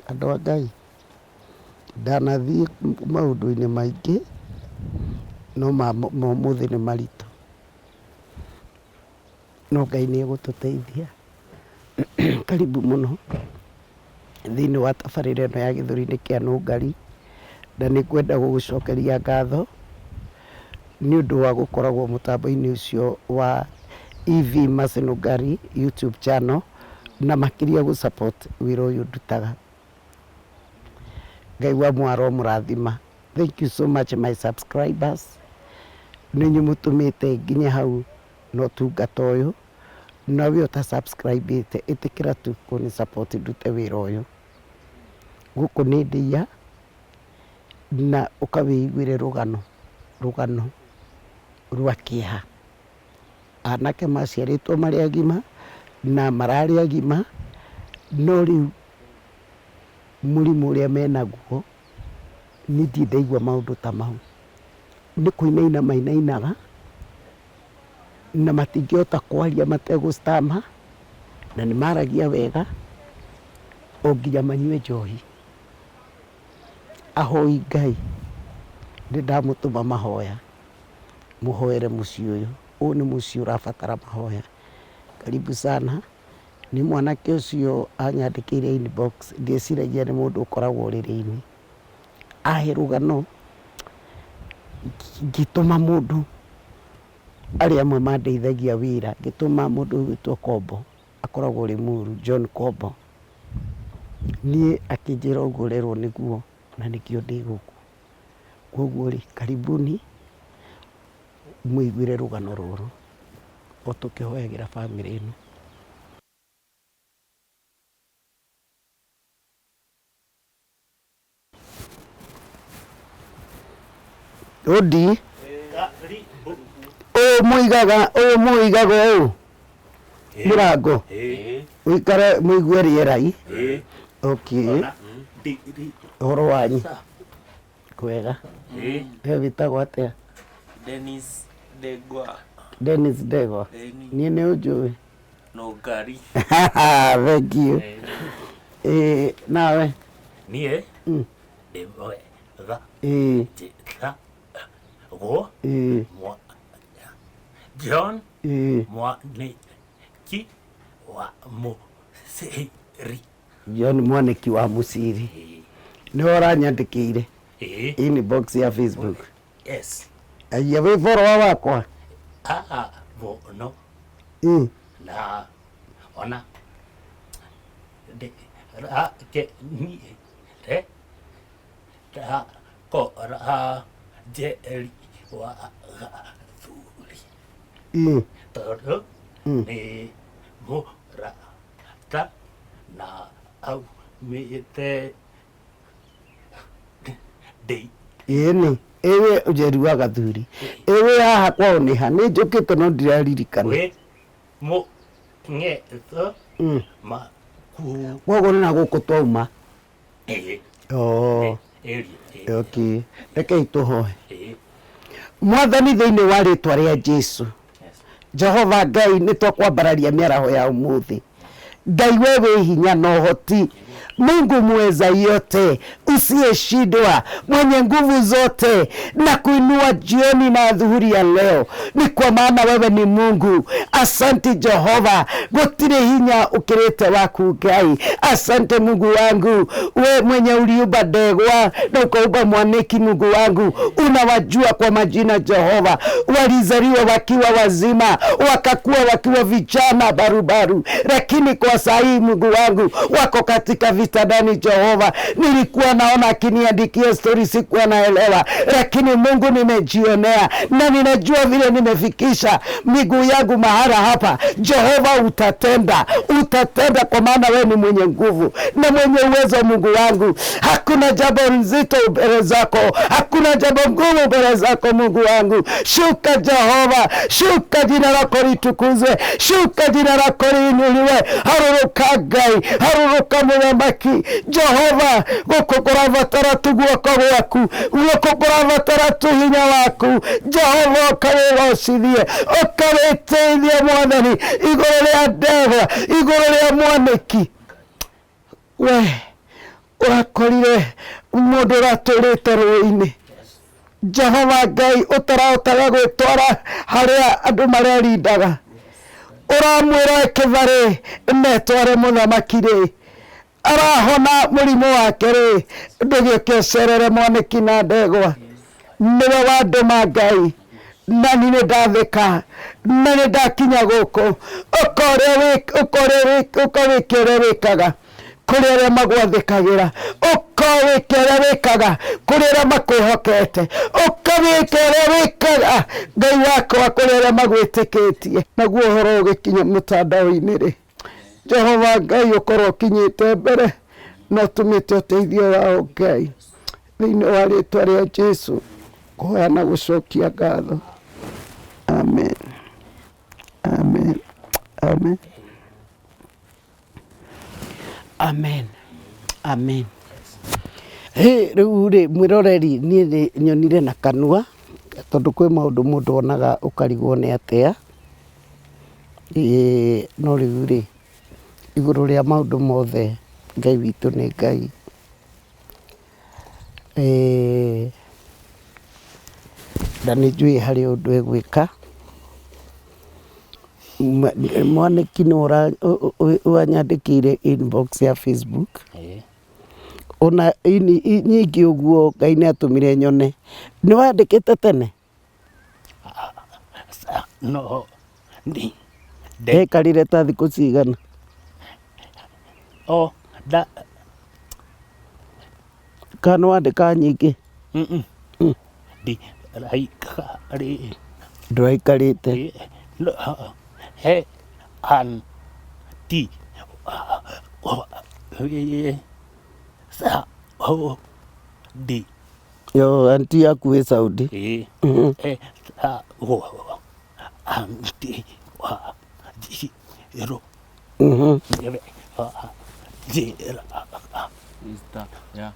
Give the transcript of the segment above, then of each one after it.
Andũ a Ngai, ndanathiĩ maũndũ-inĩ maingĩ, no ma ũmũthĩ nĩ maritũ. No Ngai nĩ egũtũteithia. Karibu mũno thĩinĩ wa tabarĩra ĩno ya gĩthũri-inĩ kĩa Nũngari, na nĩ ngwenda gũgũcokeria ngatho nĩ ũndũ wa gũkoragwo mũtambo-inĩ ũcio wa EV Mercy Nũngari YouTube channel, na makĩria gũ support wĩra ũyũ ndutaga. Ngai wa muoyo aromũrathima. Thank you so much my subscribers, nĩ inyuĩ mũtũmĩte nginye hau na ũtungata ũyũ, na we ũta subscribe ĩte ĩtĩkĩra tu kũnĩ support ndute wĩra ũyũ. Gũkũ nĩ ndĩia na ũka wĩiguĩre rũgano, rũgano rwa kĩeha. Anake maciarĩtwo marĩ agima na mararĩ agima, no rĩu mũrimũ ũrĩa menaguo, niĩ ndirĩ ndaigua maũndũ ta mau. Nĩ kũinaina mainainaga na matingĩhota kwaria mategũ stammer, na nĩ maragia wega o nginya manyue njohi. Ahoi Ngai nĩ ndamũtũma mahoya. Mũhoere mũciĩ ũyũ. Ũyũ nĩ mũciĩ ũrabatara mahoya. Karibu sana. Nĩ mwanake ũcio anyandĩkĩire inbox, ndieciragia nĩ mũndũ ũkoragwo ũrĩrĩ-inĩ. Ahe rũgano, ngĩtũma mũndũ, arĩa amwe mandeithagia wĩra, ngĩtũma mũndũ ũgwĩtwo Kombo, akoragwo Limuru, John Kombo. Niĩ akĩnjĩra ũguo ũrerwo nĩguo, na nĩkĩo ndĩ gũkũ. Kwoguo rĩ, karibuni mwĩiguĩre rũgano rũrũ o tũkĩhoyagĩra bamĩrĩ ĩno. Odi, ũyũ mũigaga ũyũ mũigaga ũũ mũrango ũikare mũigue rĩera i. Okay. Ũhoro wanyu? Kwega. We wĩtagwo atĩa? Dennis Ndegwa. Dennis Ndegwa. Niĩ nĩ ũnjũĩ? Nũngari. Thank you. Ĩĩ nawe? Niĩ ndĩ mwega. Njĩtagwo John Mwaniki wa Mũciri. John Mwaniki wa Mũciri. Nĩwe ũranyandĩkĩire inbox ya Facebook. Yes. Aya wĩ follower wakwa? Ah, mũno. Na ona ndĩrakenire ndakora Njeri wa Gathuri. Tondũ nĩ mũrata na aumĩte ndĩ. Ĩni, ĩwĩ Njeri wa Gathuri. Ĩwĩ haha kwao nĩ ha? Nĩ njũkĩte no ndiraririkana. Wĩ mũng'etho maku. Kwoguo nĩ na gũkũ twauma. Ĩĩ. Oh. Ĩĩ. Okay. Rekei tũhoe. Mwathani thĩinĩ wa rĩtwa rĩa Jesu. Jehova Ngai nĩ twakwambararia mĩaraho ya ũmũthĩ. Ngai we wĩ hinya na ũhoti. Mungu mweza yote, usiyeshindwa, mwenye nguvu zote, na kuinua jioni na adhuhuri ya leo, ni kwa maana wewe ni Mungu. Asante Jehova, gũtirĩ hinya ũkĩrĩte waku Ngai. Asante Mungu wangu, we mwenye uliumba ndegwa na ukaumba mwaniki, Mungu wangu, unawajua kwa majina Jehova. Walizaliwa wakiwa wazima, wakakuwa wakiwa vijana barubaru, lakini kwa sahii Mungu wangu wako katika vitandani Jehova. Nilikuwa naona akiniandikia stori, sikuwa naelewa, lakini Mungu nimejionea na ninajua vile nimefikisha miguu yangu mahala hapa. Jehova, utatenda, utatenda, kwa maana wewe ni mwenye nguvu na mwenye uwezo. Mungu wangu, hakuna jambo nzito mbele zako, hakuna jambo ngumu mbele zako. Mungu wangu, shuka Jehova, shuka, jina lako litukuzwe, shuka, jina lako liinuliwe. Harũrũka Ngai, harũrũka Mũthamaki Jehova, gũkũ kũrabatara tu guoko gwaku, gũkũ kũrabatara tu hinya waku Jehova, ũkawĩgocithie, ũkawĩtĩithie Mwathani, igũrũ rĩa ndegwa, igũrũ rĩa mwanĩki. We Ũrakorire mũndũ ũratũrĩte rũĩ-inĩ. Jehova Ngai ũtarahotaga gwĩtwara harĩa andũ marerindaga. Ũramwĩra kĩbarĩ metware mũthamaki rĩ, arahona mũrimũ wake rĩ, ndũgĩũke ũcerere mwanĩki na ndegwa. Nĩwe wandũma Ngai, na niĩ nĩ ndathĩka, na nĩ ndakinya gũkũ. Ũka ũrĩa ũka wĩke ũrĩa wĩkaga kũrĩ arĩa magwathĩkagĩra, ũka wĩke ũrĩa wĩkaga kũrĩ arĩa makwĩhokete, ũka wĩke ũrĩa wĩkaga Ngai wakwa kũrĩ arĩa magwĩtĩkĩtie. Naguo ũhoro ũgĩkinya mũtandao-inĩ rĩ, Jehova Ngai ũkorwo ũkinyĩte mbere na ũtũmĩte ũteithio wao Ngai, thĩinĩ wa rĩtwa rĩa Jesu kũhoya na gũcokia ngatho. Amen. Amen. Amen. Amen. Amen. Hĩ, rĩu rĩ mwĩroreri niĩ nĩ nyonire na kanua tondũ kwĩ maũndũ mũndũ onaga ũkarigwo nĩ atĩa. Ĩĩ no rĩu rĩ, igũrũ rĩa maũndũ mothe Ngai witũ nĩ Ngai. Na nĩ njũĩ harĩ ũndũ egwĩka. Mwanĩki nĩwe wanyandĩkĩire inbox ya Facebook. Ona nyingĩ ũguo Ngai nĩ atũmire nyone. Nĩ wandĩkĩte tene? No ni Ndaikarire ta thikũ cigana? O nda Kana nĩ wandĩka nyingĩ? Ndiraikarĩ Ndũraikarĩte? He anti sa di. Yo anti yaku wĩ Saudi? Ĩĩ. Etagwo anti wa Njirũ. Nĩwe wanjĩraga. Sister ya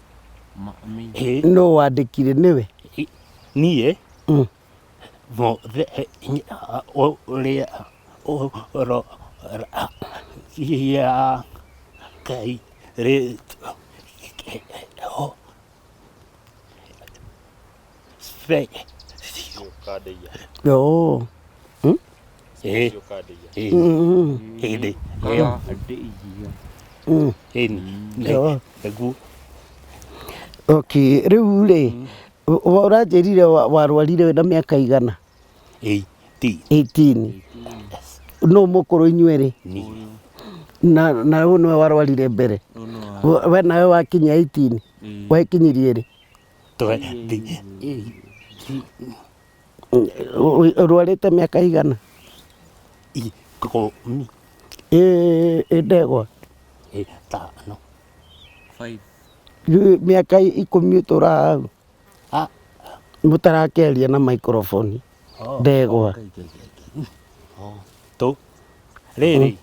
mami. Ĩĩ. Nũ wandĩkire nĩwe? Niĩ mũthenya ũrĩa ũroragia kairĩtu keheo. Oh. Hmm? Hĩndĩ ĩyo. Oh. Okay, rĩu rĩ ũranjĩrire warwarire wĩna mĩaka igana? 18. 18. Nũ mũkũrũ inyuerĩ? Na na ũyũ nĩwe warwarire mbere? We nawe wakinyia 18? Wakinyirie rĩ? 20. Ũrwarĩte mĩaka igana? 10. Ĩ ndegwa? 5. 5. Rĩu mĩaka 10 ũtũraga hau? Mũtarakĩaria na microphone. Ndegwa. Tu. Rĩrĩ.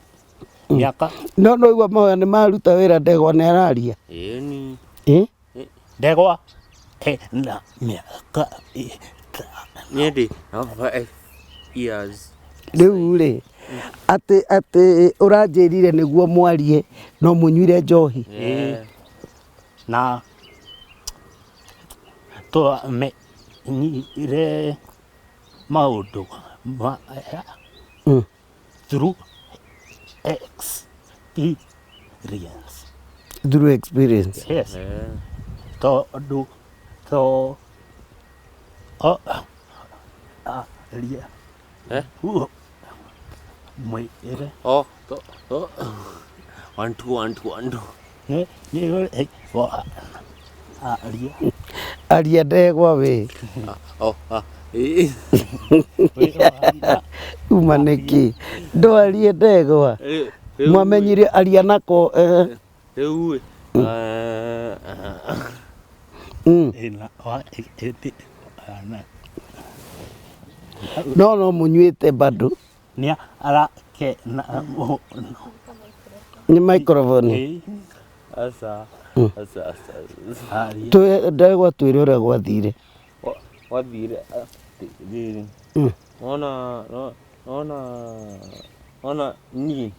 Mĩaka. No no igua mahoya nĩ maruta wĩra ndegwa nĩ araria. Ĩni. Ĩ? Ndegwa ena mĩaka 5. Niĩ ndĩ na 5 years. Rĩu rĩ atĩ atĩ ũranjĩrire nĩguo mwarie no mũnyuire njohi. Na twamenyire maũndũ maya through experience. Through experience. Yes. Tondũ to o aria mwĩre. Oh, to, to. 1 2 1 2 1 2. Nĩ nĩ wa aria. Aria ndegwa we. Oh, ah. Ĩ. Uma nĩkĩ? Ndwarie ndegwa. Mwamenyire aria nako. Rĩu Ĩna wa ĩtĩ ana. No no mũnyuĩte bado. Nĩ arakena mũno. Nĩ microphone. Aca. Aca aca. Aria. Ndegwa twĩre ũrĩa gwathire. Wathire rĩrĩ. Ona ona ona niĩ.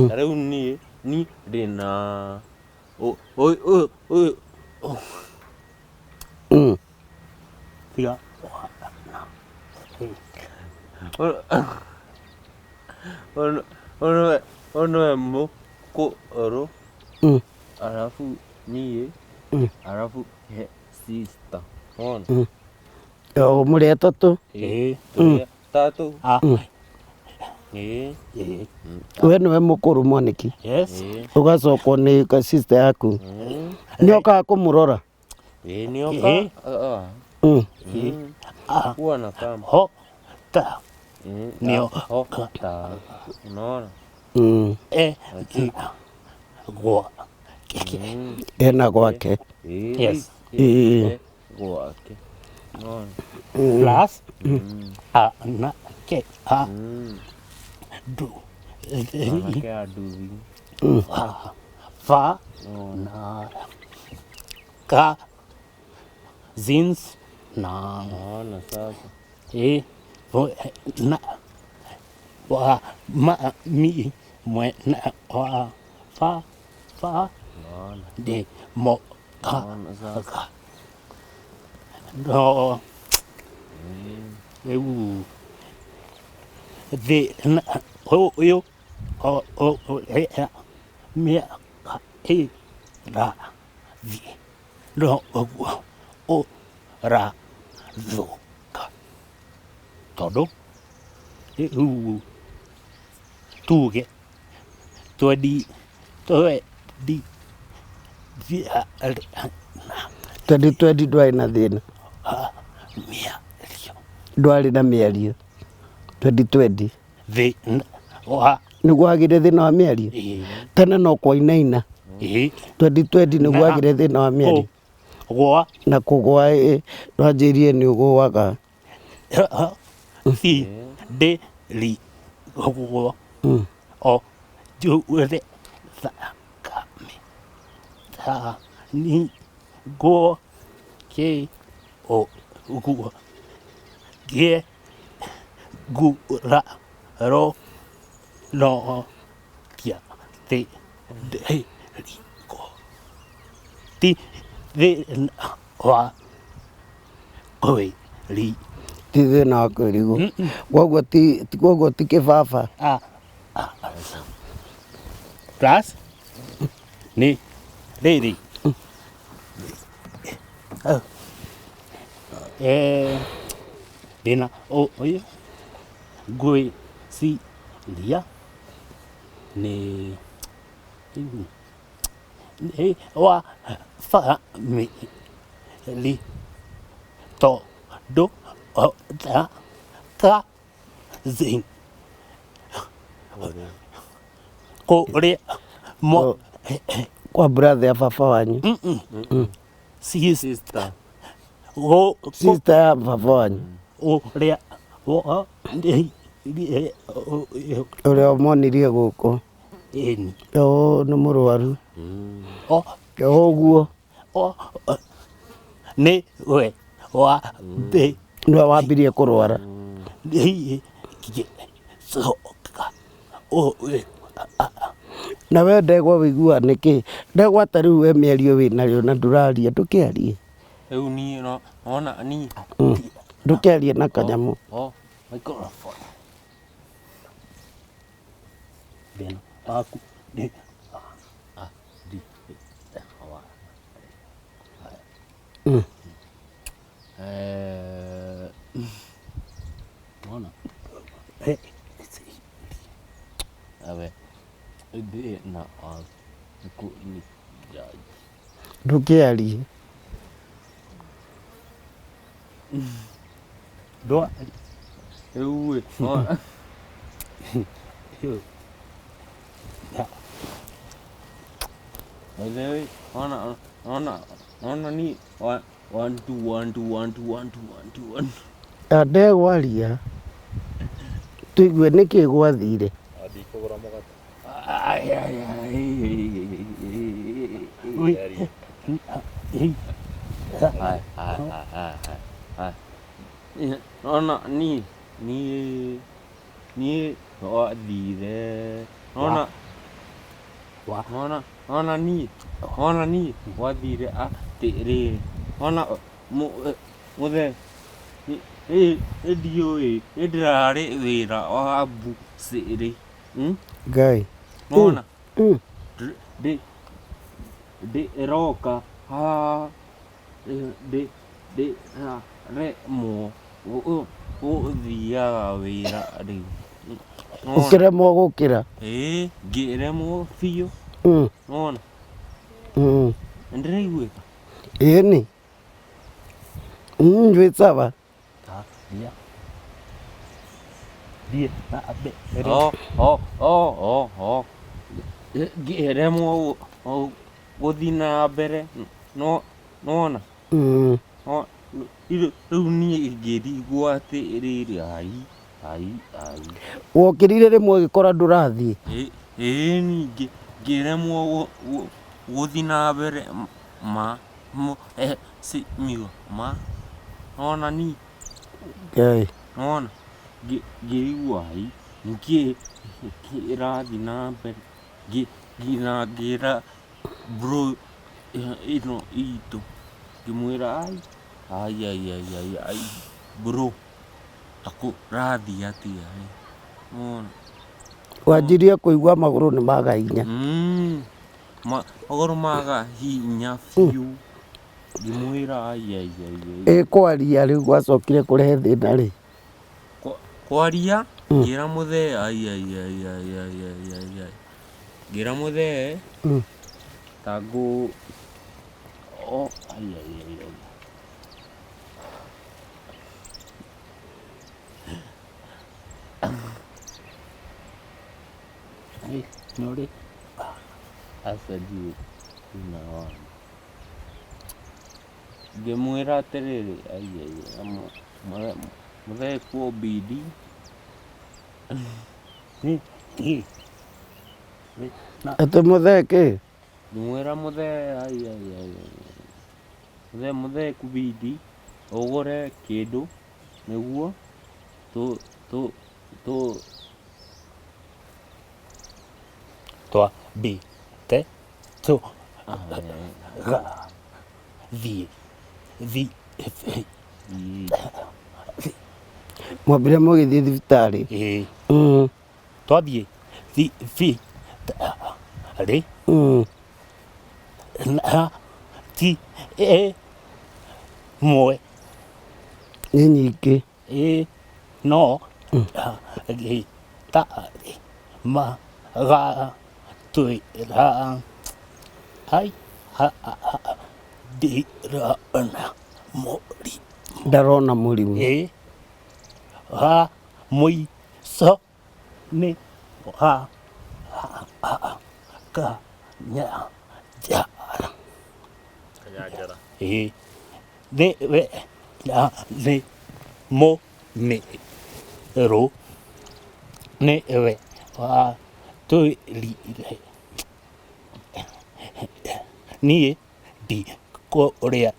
Ta rĩu niĩ ni ndĩna Ũyũ ũyũ. Tiga. Ũyũ nĩwe mũkũrũ, arabu niĩ, arabu he sister. Wona? O mũrĩ atatũ. Ĩĩ. Tũrĩ atatũ. A. Ĩĩ. Ĩĩ. We nĩwe mũkũrũ mwanĩki. Yes. Ĩĩ. Ũgacokwo nĩ ka sister yaku. Nĩ okaga kũmũrora. Ĩĩ nĩoka. Ĩĩ. Ĩĩ. A. Huwa na kama. Ho. Ta. Nĩo. Ho. Ta. Unaona? E. Gwa. Ke. Ena gwake. Ĩĩ. Yes. Ĩĩ. Gwake. Unaona? Plus. A. Na. Ke. A. Du. Anake a nduthi. Fa. Fa. Na. Ka. Zins. Na. Unaona sasa? E. Vo. Na. Wa. Ma. Mi. Mwe. Na. Wa. Fa. Fa. Unaona? De. Mo. Ka. Unaona sasa? Ka. No. Rĩu thĩ na ũyũ o o o e a mĩaka ĩ ra thiĩ no ũguo ũrathũka tondũ rĩu tuge twendi twendi Twendi twendi ndwarĩ na thĩna. mĩario Ndwarĩ na mĩario. Twendi twendi. thĩna wa Nĩguo wagĩire thĩna wa mĩario. Tene no kwainaina. ĩ Twendi twendi nĩguo wagĩire thĩna wa mĩario. gwa Na kũgũa ĩ ndwanjĩrie nĩ ũgũaga. C D L gwa O njure thakame ta ni go K O guo G gu ra ro no kia T D L go T D N wa kwĩ ri Ti thĩna wa kwĩrigwo. Koguo ti koguo ti kĩbaba. A A plus nĩ rĩrĩ ndĩna ũyũ ngwĩciria nĩ nĩ wa bamĩrĩ tondũ ona cousin kũrĩa mo Kwa brother ya baba wanyu. sister Sister. Sister ya baba wanyu. ũrĩa Ũrĩa ũmonirie gũkũ. ĩni Oo nĩ mũrwaru. o Ũguo o nĩ we wa mbĩ nĩwe wambirie kũrwara. ngĩcoka ũyũ Na we ndegwa wĩiguaga nĩkĩ? Ndegwa ta rĩu we mĩario wĩnayo na ndũraria ndũkĩarie. Rĩu niĩ no ona niĩ. Ndũkĩarie na kanyamũ. O microphone. Thĩna waku nĩ A D wa. wona Awe. Thĩna waku nĩ jaji. Ndũkĩarie. ndwa Rĩu ĩ ona By the way, ona ona ona ni one one two one two one two one two one two one. Ndegwa aria. Tũigue nĩkĩ gwathire. Athiĩ kũgũra mũgate. Ai ai ai. Yaria. Ai ai ai ai. Ona ni ni ni wathire. Ona wa ona Ona niĩ, ona niĩ gwathire atĩrĩrĩ, ona mũthee nĩ ndiũĩ nĩ ndĩrarĩ wĩra wa mbucĩrĩ. Ngai. Nĩwona? Ndĩroka haha ndĩraremwo gũthiaga wĩra rĩu. Ũkĩremwo gũkĩra? Ĩĩ, ngĩremwo biũ. Nĩwona? Nĩndĩraiguĩka? Ĩni. Wĩ sawa. Thiĩ na mbere. O, o, o, o, o. Ngĩremwo gũthiĩ na mbere no nĩwona? No rĩu niĩ ngĩrigwo atĩrĩrĩ, ai, ai, ai. Wokĩrire rĩmwe ũgĩkora ndũrathiĩ? Ĩĩ niĩ ngĩremwo gũthiĩ na mbere ma mheshimiwa ma nĩwona niĩ Ngai. Nĩwona ngĩrigwo ai nĩkĩĩ kĩrathiĩ na mbere nginya ngĩra bro ĩno itũ ngĩmwĩra ai ai ai ai ai ai bro ta kũrathiĩ atĩa ĩ nĩwona. Wanjirie kũigua magũrũ nĩ maga hinya. Magũrũ maga hinya biũ ngĩmwĩra ai ai ai ai. Ĩ kwaria rĩu gwacokire kũrehe thĩna rĩ? Kwaria ngĩra mũthee ai ai ai ai ai ai ai ai ngĩra mũthee ta ngũ o ai ai ai ai. Nĩ ũrĩ aca ndiũĩ thĩna wa ngĩmwĩra atĩrĩrĩ ai ai mũthee kuo bidi. Atĩ mũthee kĩ? Ngĩmwĩra mũthee ai ai ai mũthee mũthee kubidi ũgũre kĩndũ nĩguo tũ tũ tũ Twa B T tũ G thiĩ thi thi. Mwambire mũgĩthiĩ thibitarĩ? Ĩĩ. Twathiĩ thi thi rĩ na ti ĩ mwe. Nĩ nyingĩ. Ĩ no gĩ ta rĩ ma ga twĩ ra ai ha ha ndirona mũrimũ. Ndarona mũrimũ. Ĩ wa mũico nĩ wa Kanyanjara. Kanyanjara. Ĩ nĩ we na nĩ mũmĩrũ nĩ we watwĩrire niĩ ndikũrĩa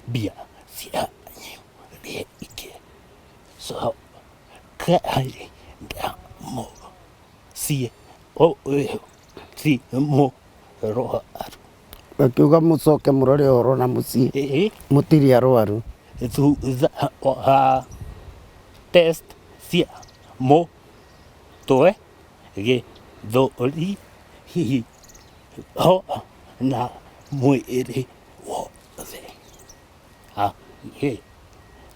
mbia cianyu rĩngĩ cokai na mũciĩ ũyũ ti mũrwaru. Akiuga mũcoke mũrore ũhoro na mũciĩ Ĩĩ. Mũtirĩ arwaru. Thutha wa test cia mũtwe, gĩthũri, higo na mwĩrĩ wothe.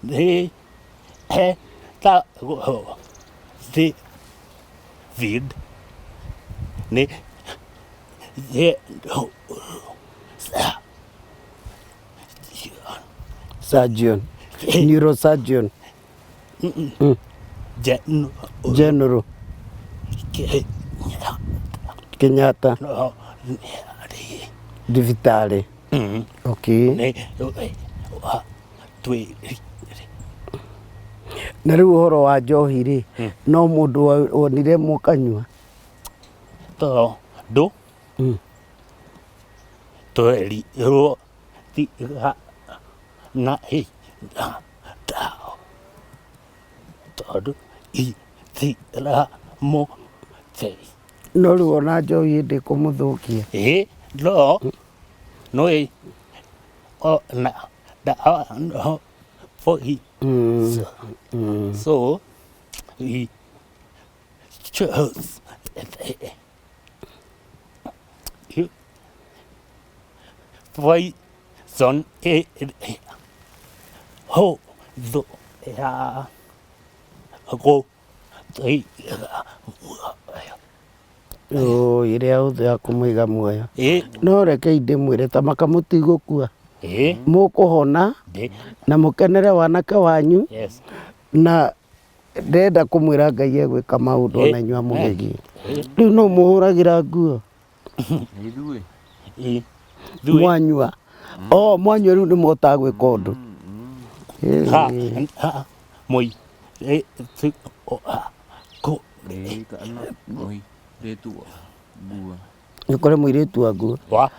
Nĩ etagwo David nĩ Surgeon. Neurosurgeon. General. Kenyatta. Thibitarĩ. Okay. Na rĩu ũhoro wa njohi rĩ, no mũndũ wonire mũkanyua? Tondũ twerirwo tiga na na ndawa tondũ itiramũteithia. No rĩu ona njohi ĩndĩ kũmũthũkia. Ĩ no no ĩ o na da no for he so he chose he poison e ho do ya go ĩ Ũ, ĩrĩa hũthũ ya kũmũiga muoyo. Ĩ No rekei ndĩmwĩre ta maka mũtigũkua. Ĩ Mũkũhona ndĩ na mũkenere wanake wanyu yes na ndĩrenda kũmwĩra Ngai egwĩka maũndũ ona inyuĩ amũgegie. Rĩu no mũhũragĩra nguo Nĩ ithuĩ. Ĩ ithuĩ mwanyua. O mwanyua rĩu nĩ mũhotaga gwĩka ũndũ. Ha ha moi ĩ tu o a ko Ĩ kana mũirĩtu wa nguo. Nĩ kũrĩ mũirĩtu wa nguo wa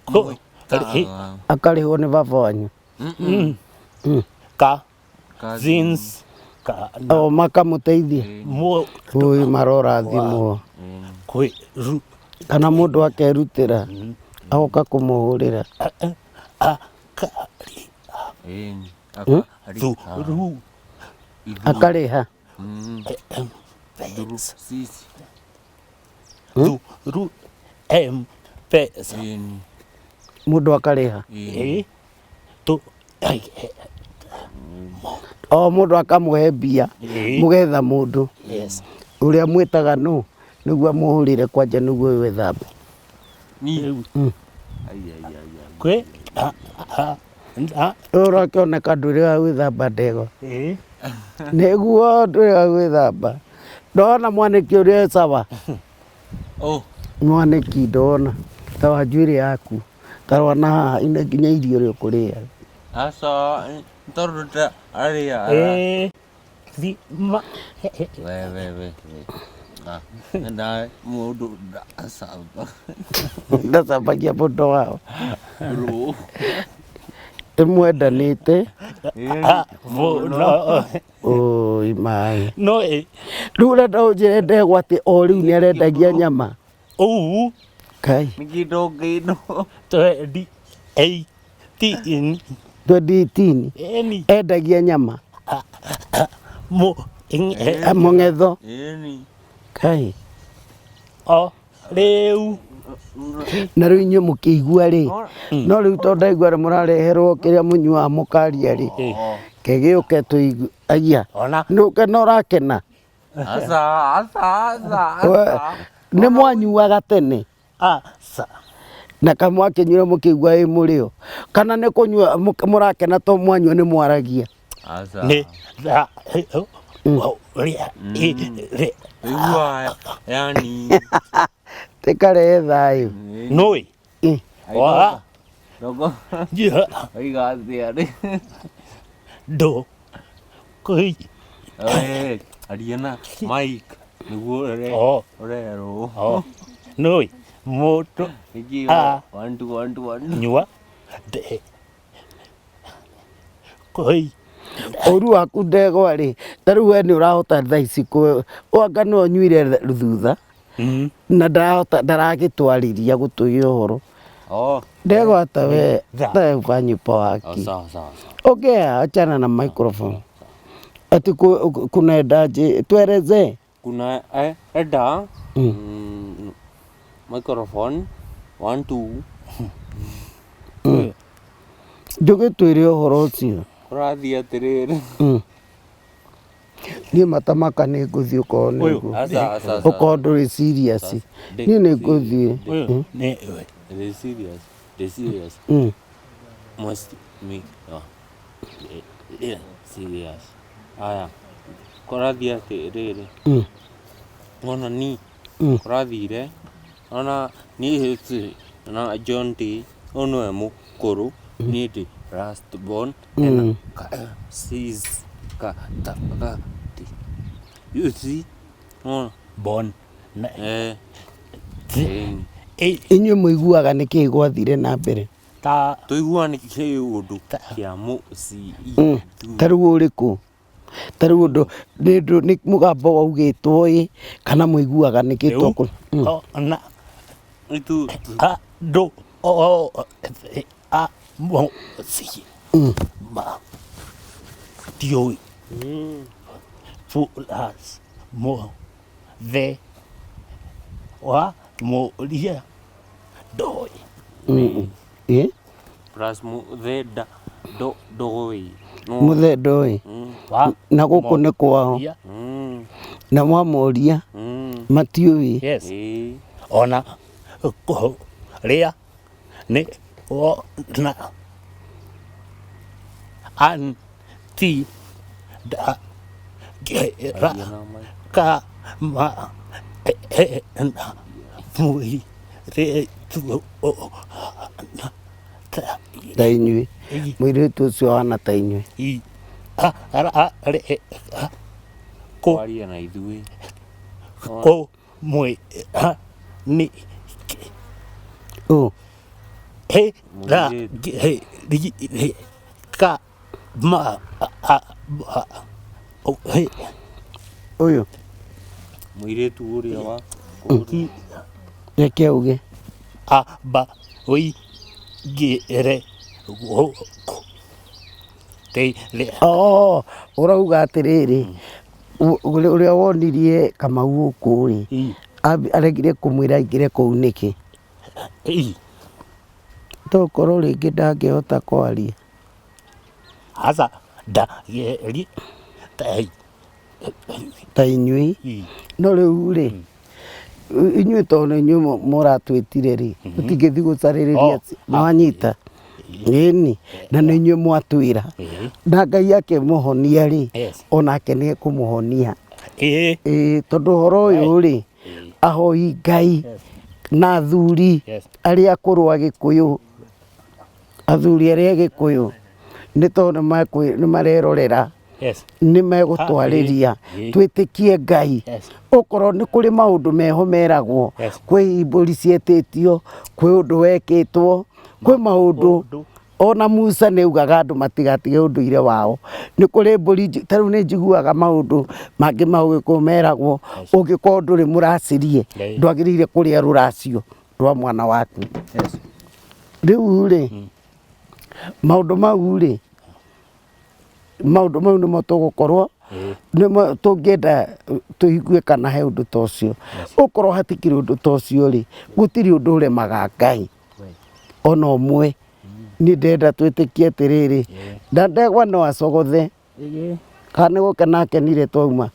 ko ĩ akarĩhwo nĩ baba wanyu. ka zins ka na O makamũteithia. mo Ui marorathimwo. kwe ru Kana mũndũ akerutĩra agoka kũmũhũrĩra. a ka ri Ĩni. thu ru Akarĩha. pesa Sisi. thu ru m pesa Ĩni. Mũndũ akarĩha. ĩ tu ai O mũndũ akamũhe mbia. Ĩ. Mũgetha mũndũ. yes Ũrĩa mwĩtaga nũ nĩguo amũhũrĩre kwanja nĩguo wĩthambe. Ni. Rĩu Ai ai ai ai. kwe a a a Ũrakĩoneka ndũrĩ wa gwĩthamba ndegwa. ĩ Nĩguo ndũrĩ wa gwĩthamba. Ndona mwanĩki ũrĩa e sawa. Oh. Mwanĩki ndona. Ta wa njuĩrĩ yaku. Ta rora na haha ina nginya irio ũrĩa ũkũrĩa. Aca tondũ nda arĩa. ĩ thi ma We we we we. Ah, nda mũndũ ndacamba. Ndacambagia mũndũ wao. Bro. Ĩmwendanĩte. a vo no Oi maĩ. no ĩ Rĩu ũrenda ũnjĩre ndegwa atĩ o rĩu nĩ arendagia nyama. u Kai. Nĩkĩ ndongĩno. twendi eighteen 2018 eni endagia nyama. mo ing Eh, Mũng'etho. Ĩni. Kai. o rĩu Na rĩu inyuĩ mũkĩigua rĩ. No rĩu tondũ ndaigua rĩ mũrareherwo kĩrĩa mũnyuaga mũkaria rĩ. Kĩgĩũke tũigue. Aya. ona Nũke no ũrakena. Aca aca aca We- aca. Nĩ mwanyuaga tene. a sa Na kamwakĩnyuire mũkĩigua ĩ mũrĩo. Kana nĩ kũnyua mũrakena to mwanyua nĩ mwaragia. Aca. nĩ tha o ria i ri Igua yani. Tĩkarehe thayũ. noi Ĩ. wa Ndogo. ya Oiga atĩa rĩ. do koi Eh, aria na mic nĩguo ũre o ũrerwo. o noi moto Nĩkĩ Ah. 1 2 1 2 1. nyua de koi Ũru waku ndegwa rĩ, ta rĩu we nĩ ũrahota thaa ici anga no ũnyuire thutha na ndarahota ndaragĩtwarĩria gũtũhe ũhoro. Oh. Ndegwa ta we Tha. ta ufanyipo Oh, waki. sawa sawa sawa. Ongea, achana na microphone. Ati kunaendaje? Tuelezee. Kuna eda microphone 1 2 Ndũgĩtwĩre ũhoro ũcio. kũrathiĩ atĩrĩrĩ. Niĩ matamaka nĩ ngũthiĩ okorwo nĩ Ũyũ. ũguo. Aca aca aca. Okorwo ndũrĩ serious. Niĩ nĩ ngũthiĩ. uyu ni we Ndĩ serious. Ndĩ serious. Must me. Oh. Yeah, serious. Aya. Kũrathiĩ atĩrĩrĩ. Ona ni kũrathire ona niĩ hĩtĩ na John D ũyũ nĩwe mũkũrũ niĩ ndĩ last born ena ka sis ka ta ga ti you see ona born na eh ti ĩni. e Inyuĩ mũiguaga nĩkĩĩ gwathire na mbere? ta tũigua nĩ kĩũndũ kĩa mũciĩ Ta rĩu ũrĩkũ? Ta rĩu ũndũ nĩ ũndũ nĩ mũgambo waugĩtwo ĩ kana mũiguaga nĩkĩ Rĩu tokũ ona Itu andũ othe a mũciĩ matiũĩ plus mũthee wa mũria ndoĩ. Ĩ plus mũthee nda ndo ndoĩ. No. Mũthee ndoĩ. Wa Na gũkũ nĩ kwao. mũria. Na mwamoria matiũĩ. Yes. Ĩĩ. Ona kũrĩa nĩ wona anti ndangĩra kama ena mũirĩtu ũhana ta Ta inyuĩ. Mũirĩtu ũcio ũhana ta inyuĩ. I ararega Kwaria na ithuĩ. Kũmwĩra nĩkĩ Ũ. ĩrangĩrire kama Ũyũ. Mũirĩtu ũrĩa wa Reke auge. Amba ũingĩre gũkũ Oh, ũrauga atĩrĩrĩ, ũrĩa wonirie Kamau gũkũ rĩ, aregire kũmwĩra aingĩre kũu nĩkĩ? Tokorwo rĩngĩ ndangĩhota kwaria. Aca ndageri ta inyuĩ. No rĩu rĩ, inyuĩ tondũ nĩ inyuĩ mũratwĩtire rĩ, tũtingĩthiĩ gũcarĩrĩria nĩwanyita? Ĩni, na nĩ inyuĩ mwatwĩra. Na Ngai akĩmũhonia rĩ, onake nĩ ekũmũhonia. Ĩĩ, tondũ ũhoro ũyũ rĩ, ahoi Ngai na athuri arĩa akũrũ a Gĩkũyũ, athuri arĩa a Gĩkũyũ, nĩ tondũ nĩ marerorera. Yes. Nĩ megũtwarĩria twĩtĩkie Ngai. Okorwo nĩ kũrĩ maũndũ meho meragwo, kwĩ mbũri cietĩtio, kwĩ ũndũ wekĩtwo, kwĩ maũndũ ona Musa nĩ augaga andũ matigatige ũndũire wao. Nĩ kũrĩ mbũri, ta rĩu nĩ njiguaga maũndũ mangĩ ma ũgĩkũyũ meragwo, ũngĩkorwo ndũrĩ mũracĩrie, ndwagĩrĩire kũrĩa rũracio rwa mwana waku. Rĩu rĩ, maũndũ mau rĩ, maũndũ mau nĩmo tũgũkorwo nĩmo tũngĩenda tũigue kana he ũndũ ta ũcio. Okorwo hatikĩrĩ ũndũ ta ũcio rĩ, gũtirĩ ũndũ ũremaga Ngai ona ũmwe. Niĩ ndĩrenda twĩtĩkie atĩrĩrĩ, na ndegwa no acogothe kana nĩ gũkena akenire twauma.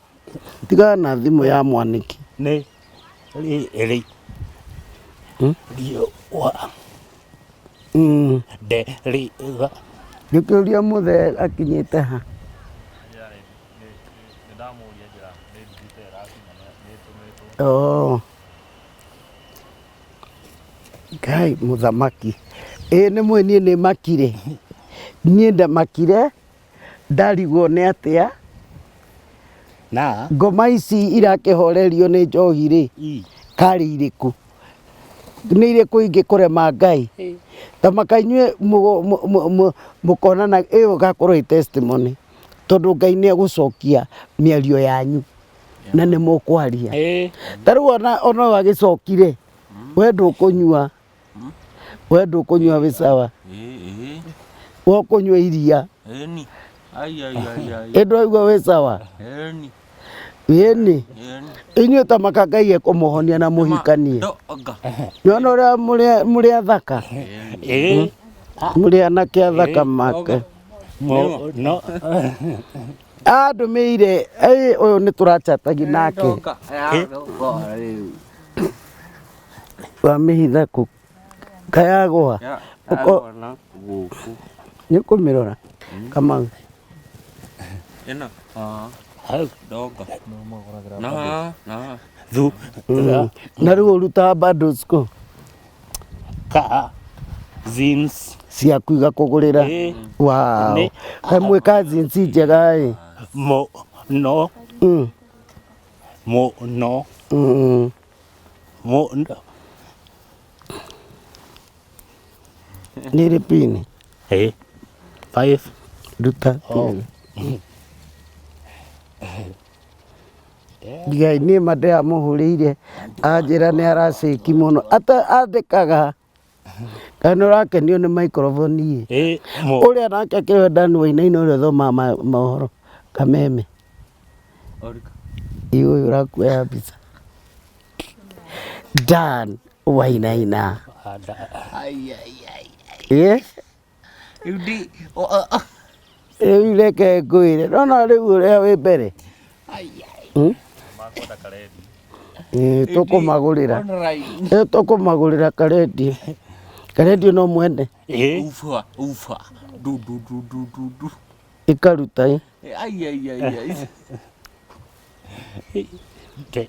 Tigana na thimũ ya mwanĩki. Nĩ rĩrĩ riũa nderĩga. Ngĩkĩũria mũthee akinyĩte ha? Oh. Ngai mũthamaki. Ĩĩ nĩ mwĩ niĩ nĩ makire. Niĩ ndamakire ndarigwo nĩ atĩa. Na ngoma ici irakĩhorerio nĩ njohi rĩ, karĩ irĩkũ? Nĩ irĩkũ ingĩkũrema Ngai? Ta maka inyuĩ mũkonana ĩyo ĩgakorwo ĩ testimony tondũ Ngai nĩ egũcokia mĩario yanyu na nĩ mũkwaria. Ta rĩu ona ũyũ agĩcokire, we ndũkũnyua, we ndũkũnyua wĩ sawa, we ũkũnyua iria. Ĩ ndwaigua wĩ sawa? Ĩni, inyuĩ ta maka Ngai ekũmũhonia na mũhikanie. Nĩwona ũrĩa mũrĩ athaka? Mũrĩ anake athaka make. Andũmĩire, ũyũ nĩ tũrachatagi nake. Wamĩhitha kũ? Kayagũa? Nĩ ũkũmĩrora? Kamau. Na rĩu ũrutaga bundles kũ? Cousins. Ciaku igakũgũrĩra. Wow. Kaĩ mwĩ cousins njega ĩ. Mũno. Mũno. Mũno. Nĩ ĩrĩ pini? 5. Ruta pini. Ngai niĩ ma ndĩramũhũrĩire anjĩra nĩ aracĩki mũno ata andĩkaga kana nĩ ũrakenio nĩ microphone ĩ Ĩ mũ ũrĩa nake akĩrĩ Dan Wainaina ũrĩa ũthomaga mohoro kameme Orika. ĩ ũyũ ũrakuoya mbica Dan Wainaina Ai ai ai. ĩ Rĩu ndi o- o- o- rĩu reke ngwĩre nona rĩu ũrĩa wĩ mbere ai ai. Hmm? Makwenda karendi. Ĩ, tũkũmagũrĩra Online. Ĩ, tũkũmagũrĩra karendio karendio no mwende Ĩ Ufa ufa. Du du du du du du. ĩkaruta ĩ Ai ai ai ai. nde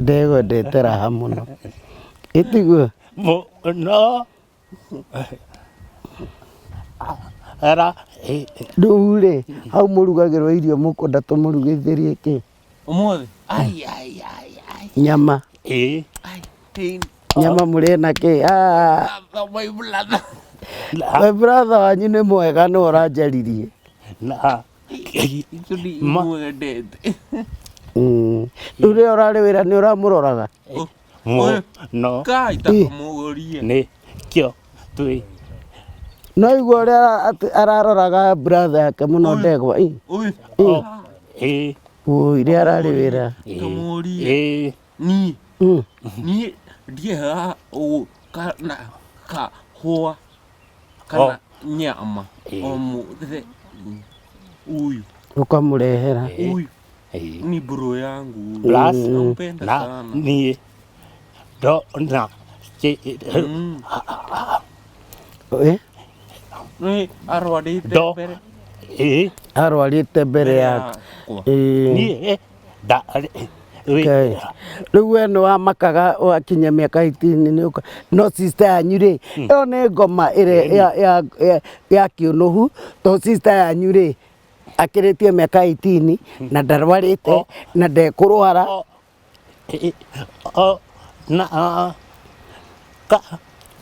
ndegwa ndete raha mũno ĩtiguo mũno ra ĩ rĩu rĩ hau mũrugagĩrwo irio mũkwenda tũmũrugithĩrie kĩ Ũmũthĩ. Ai ai ai ai. nyama ĩ Ai. Tin. nyama mũrĩe na kĩ Ah, Brother, my brother. na my brother wanyu nĩ mwega nĩ ũranjaririe na Icio ndi Ma- mwendete. Mm. Rĩu rĩrĩa ũrarĩ wĩra nĩ ũramũroraga mũno Kai ta mũũrie. nĩ kĩo twĩ no igua ũrĩa araroraga brother yake mũno ndegwa ĩ Ũyũ. o ĩ Ui, rĩrĩa ararĩ wĩra Kamũũrie. ĩ Niĩ. Mm. Niĩ ndiaga ũũ kana kahũa kana nyama Ĩ. o mũthenya. Ũyũ. Ũkamũrehera Ũyũ ĩ ni bro yangu huyu. Plus, Nampenda na sana. niĩ ndona kĩ Mm. Ĩ? Nĩ arwarĩte Ndo. mbere ĩ arwarĩte mbere yaku yakwa. Ĩ. niĩ ndarĩ Okay. Rĩu we nĩ wamakaga wakinya mĩaka 18 nĩ ũka no sister yanyu rĩ ĩyo nĩ ngoma ĩrĩa ya kĩũnũhu to sister yanyu rĩ akĩrĩtie mĩaka 18 na ndarwarĩte Oh. na ndekũrwara o ĩ o na ka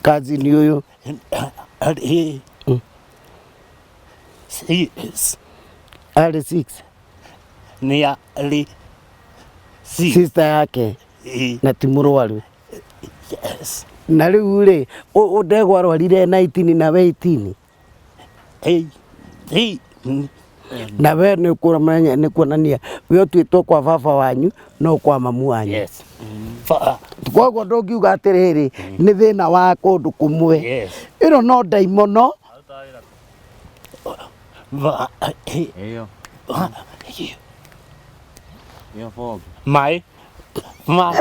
cousin ũyũ ĩ six arĩ 6 nĩ arĩ six sister yake ĩ na ti mũrwaru yes na rĩu rĩ ndegwa arwarire 19 na we 18 ĩ ĩ na we nĩ ũkũmenya nĩ kuonania we ũtuĩtwo kwa baba wanyu no kwa mamu wanyu yes fa koguo ndũngiuga atĩrĩrĩ nĩ thĩna wa kũndũ kũmwe yes ĩno no ndaimono va ĩ Ĩyo. Ĩyo bob. mai ma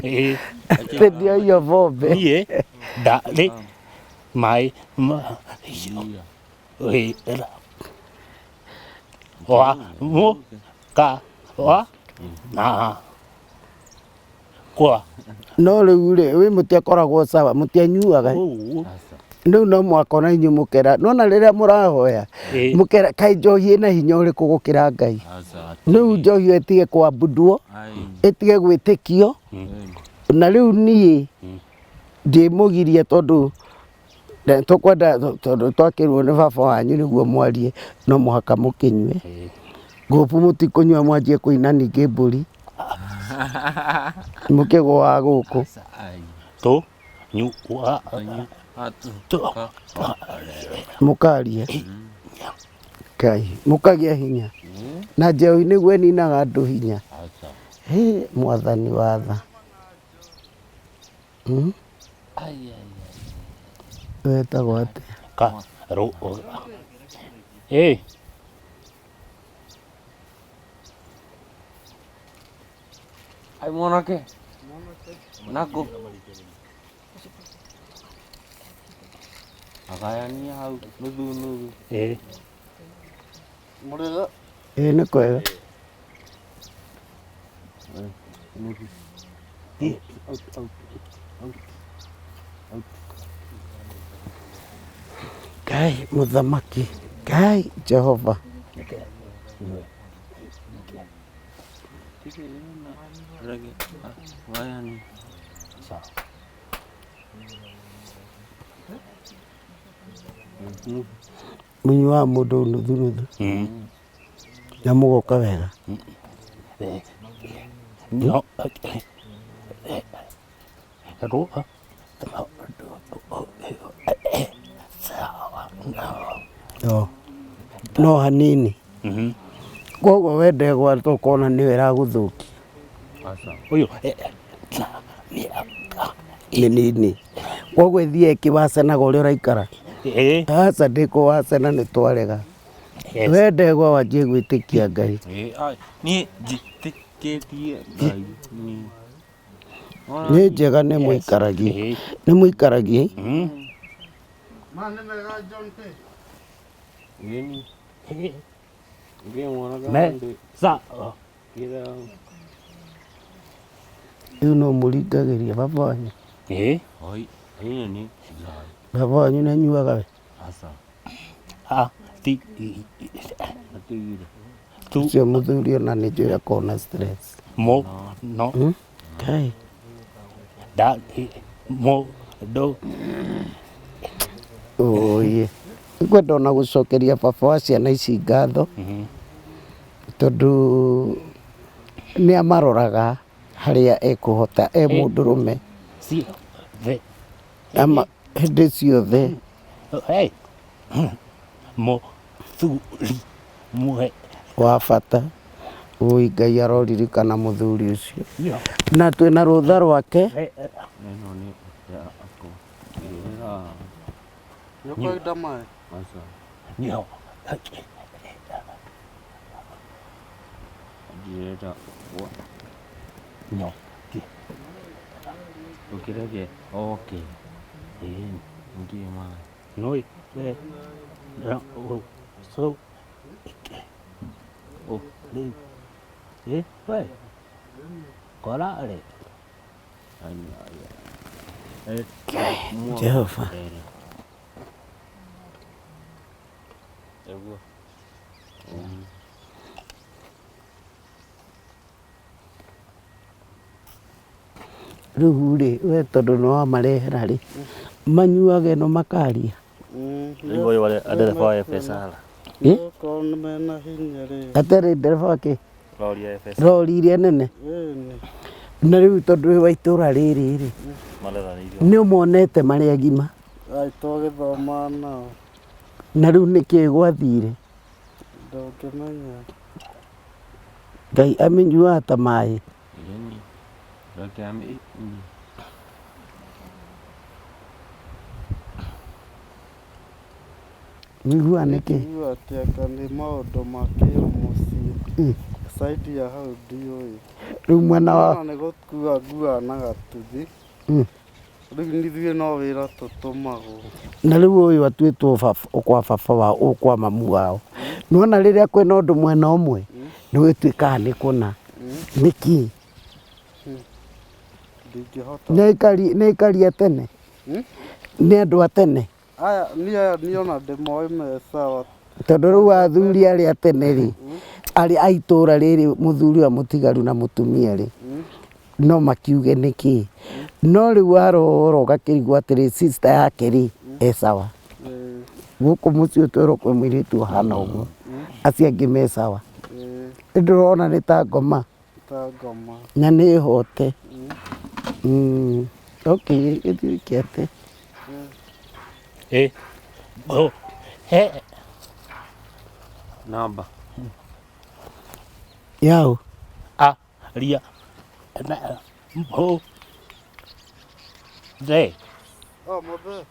ĩ tĩndio iyo bombe niĩ ndarĩ mai ma Iya. wĩra wa mũ ka wa na kwa no rĩu rĩ wĩ mũtiakoragwo sawa mũtianyuaga ũũ Asa. rĩu no mwaka ona inyuĩ mũkera nona rĩrĩa mũrahoya Ĩ. mũkera kaĩ njohi ĩna hinya ũrĩkũ gũkĩra Ngai Asa. rĩu njohi ĩyo ĩtige kwambundwo Ai. ĩtige gwĩtĩkio na rĩu niĩ ndĩmũgiria tondũ tũkwenda tondũ twakĩrwo nĩ baba wanyu nĩguo mwarie no mũhaka mũkĩnyue ngũbu mũtikũnyua mwanjie kũina ningĩ mbũri mũkĩgũaga gũkũ Asa. Ai. tũ nyu wa Anyu. Atu. tũ Ka. mũkaria Ngai mũkagĩa hinya na njohi nĩguo ĩninaga andũ hinya Asa. hĩ mwathani watha Hmm? Ai ai. Wetagwo atĩa ka rũ ĩ Ai mwanake. Nako. Agayania hau nuthu nuthu. ĩ Ĩ nĩ kwega Nuthu. Ngai mũthamaki Ngai Jehova Rege. Gayania. sawa Mũnyuaga mũndũ nuthu nuthu Mm. Na mũgoka wega. No ru No. No hanini. Koguo we ndegwa tũkona nĩyo ĩragũthũkia. Ũyũ Nĩ nini. Koguo ĩthiĩ ĩkĩwacanaga ũrĩa ũraikara. Aca ndĩkũwacana nĩ twarega. We ndegwa wanjie gwĩtĩkia Ngai. Niĩ njĩtĩkĩtie Ngai niĩ. Nĩ njega nĩ mũikaragie. Nĩ mũikaragie. Ĩni. Ngĩmwonaga Me ndĩ sa kĩra Rĩu no mũringagĩria baba wanyu. Oi, ĩno nĩ Ngai. Baba wanyu nĩ anyuaga we. Aca. A ti Atigire. tu Ũcio mũthuri ona nĩ njũĩ akoragwo na stress. mo no Ngai. da mo do Ũĩ. Ngwenda ona gũcokeria baba wa ciana ici ngatho tondũ nĩ amaroraga harĩa ekũhota e mũndũrũme si the ama hĩndĩ ciothe hey mo thu ri muhe wa bata. Ũi Ngai aroririkana mũthuri ũcio. yo Na twĩna rũtha rwake Ĩno nĩ yakwa. Ĩra. Nĩũkwenda maĩ? Aca. yo Ndĩrenda gwa no ki ũkĩreke oke. Ĩni. Ngiĩ maĩ. no e no o so o le e we kora re Jehova. Nĩguo. Rĩu rĩ we tondũ nĩ wamarehera rĩ manyuaga ĩno makaria. Rĩu ũyũ warĩ ndereba wa FSR. Eh? Okorwo nĩ mena hinya rĩ. Atarĩ ndereba wake Rori ya FSR. rori iria nene. Ĩni. Na rĩu tondũ wĩ wa itũra rĩrĩ rĩ Mareranĩirio. nĩ ũmonete marĩ agima Ai twagĩthoma nao. na rĩu nĩkĩĩ gwathire. Ndũngĩmenya. Ngai amĩnyuaga ta maĩ. Ĩni. Reke amĩ. Ũiguaga nĩkĩ? Njiguaga atĩ anga nĩ maũndũ ma kĩũmũciĩ. Side ya hau ndiũĩ. Rĩu mwena wa Ona nĩ gũkua nguaga na gatuthi. Rĩu ithuĩ no wĩra tũtũmagwo. Na rĩu ũyũ atuĩtwo baba kwa baba wao ũyũ kwa mamu wao. Nĩwona rĩrĩa kwĩna ũndũ mwena ũmwe nĩ wĩtuĩkaga nĩ kũna. Nĩkĩ? Ndingĩhota. Nĩ aikari a tene? Nĩ andũ a tene? Aya niĩ aya niĩ ona ndĩmoĩ me sawa. Tondũ rĩu athuri arĩa a tene rĩ arĩa a itũra rĩrĩ mũthuri wa mũtigaru na mũtumia rĩ no makiuge nĩkĩ. No rĩu warora ũgakĩrigwo atĩrĩ sister yake rĩ e sawa. Gũkũ mũciĩ ũtwerwo kwĩ mũirĩtu ũhana ũguo acio angĩ me sawa. Ndĩrona nĩ ta ngoma Ta ngoma. na nĩ hote. Okay, gĩthiĩ atĩ. e o he Namba. Yaũ? a ria na mo the O mũthee.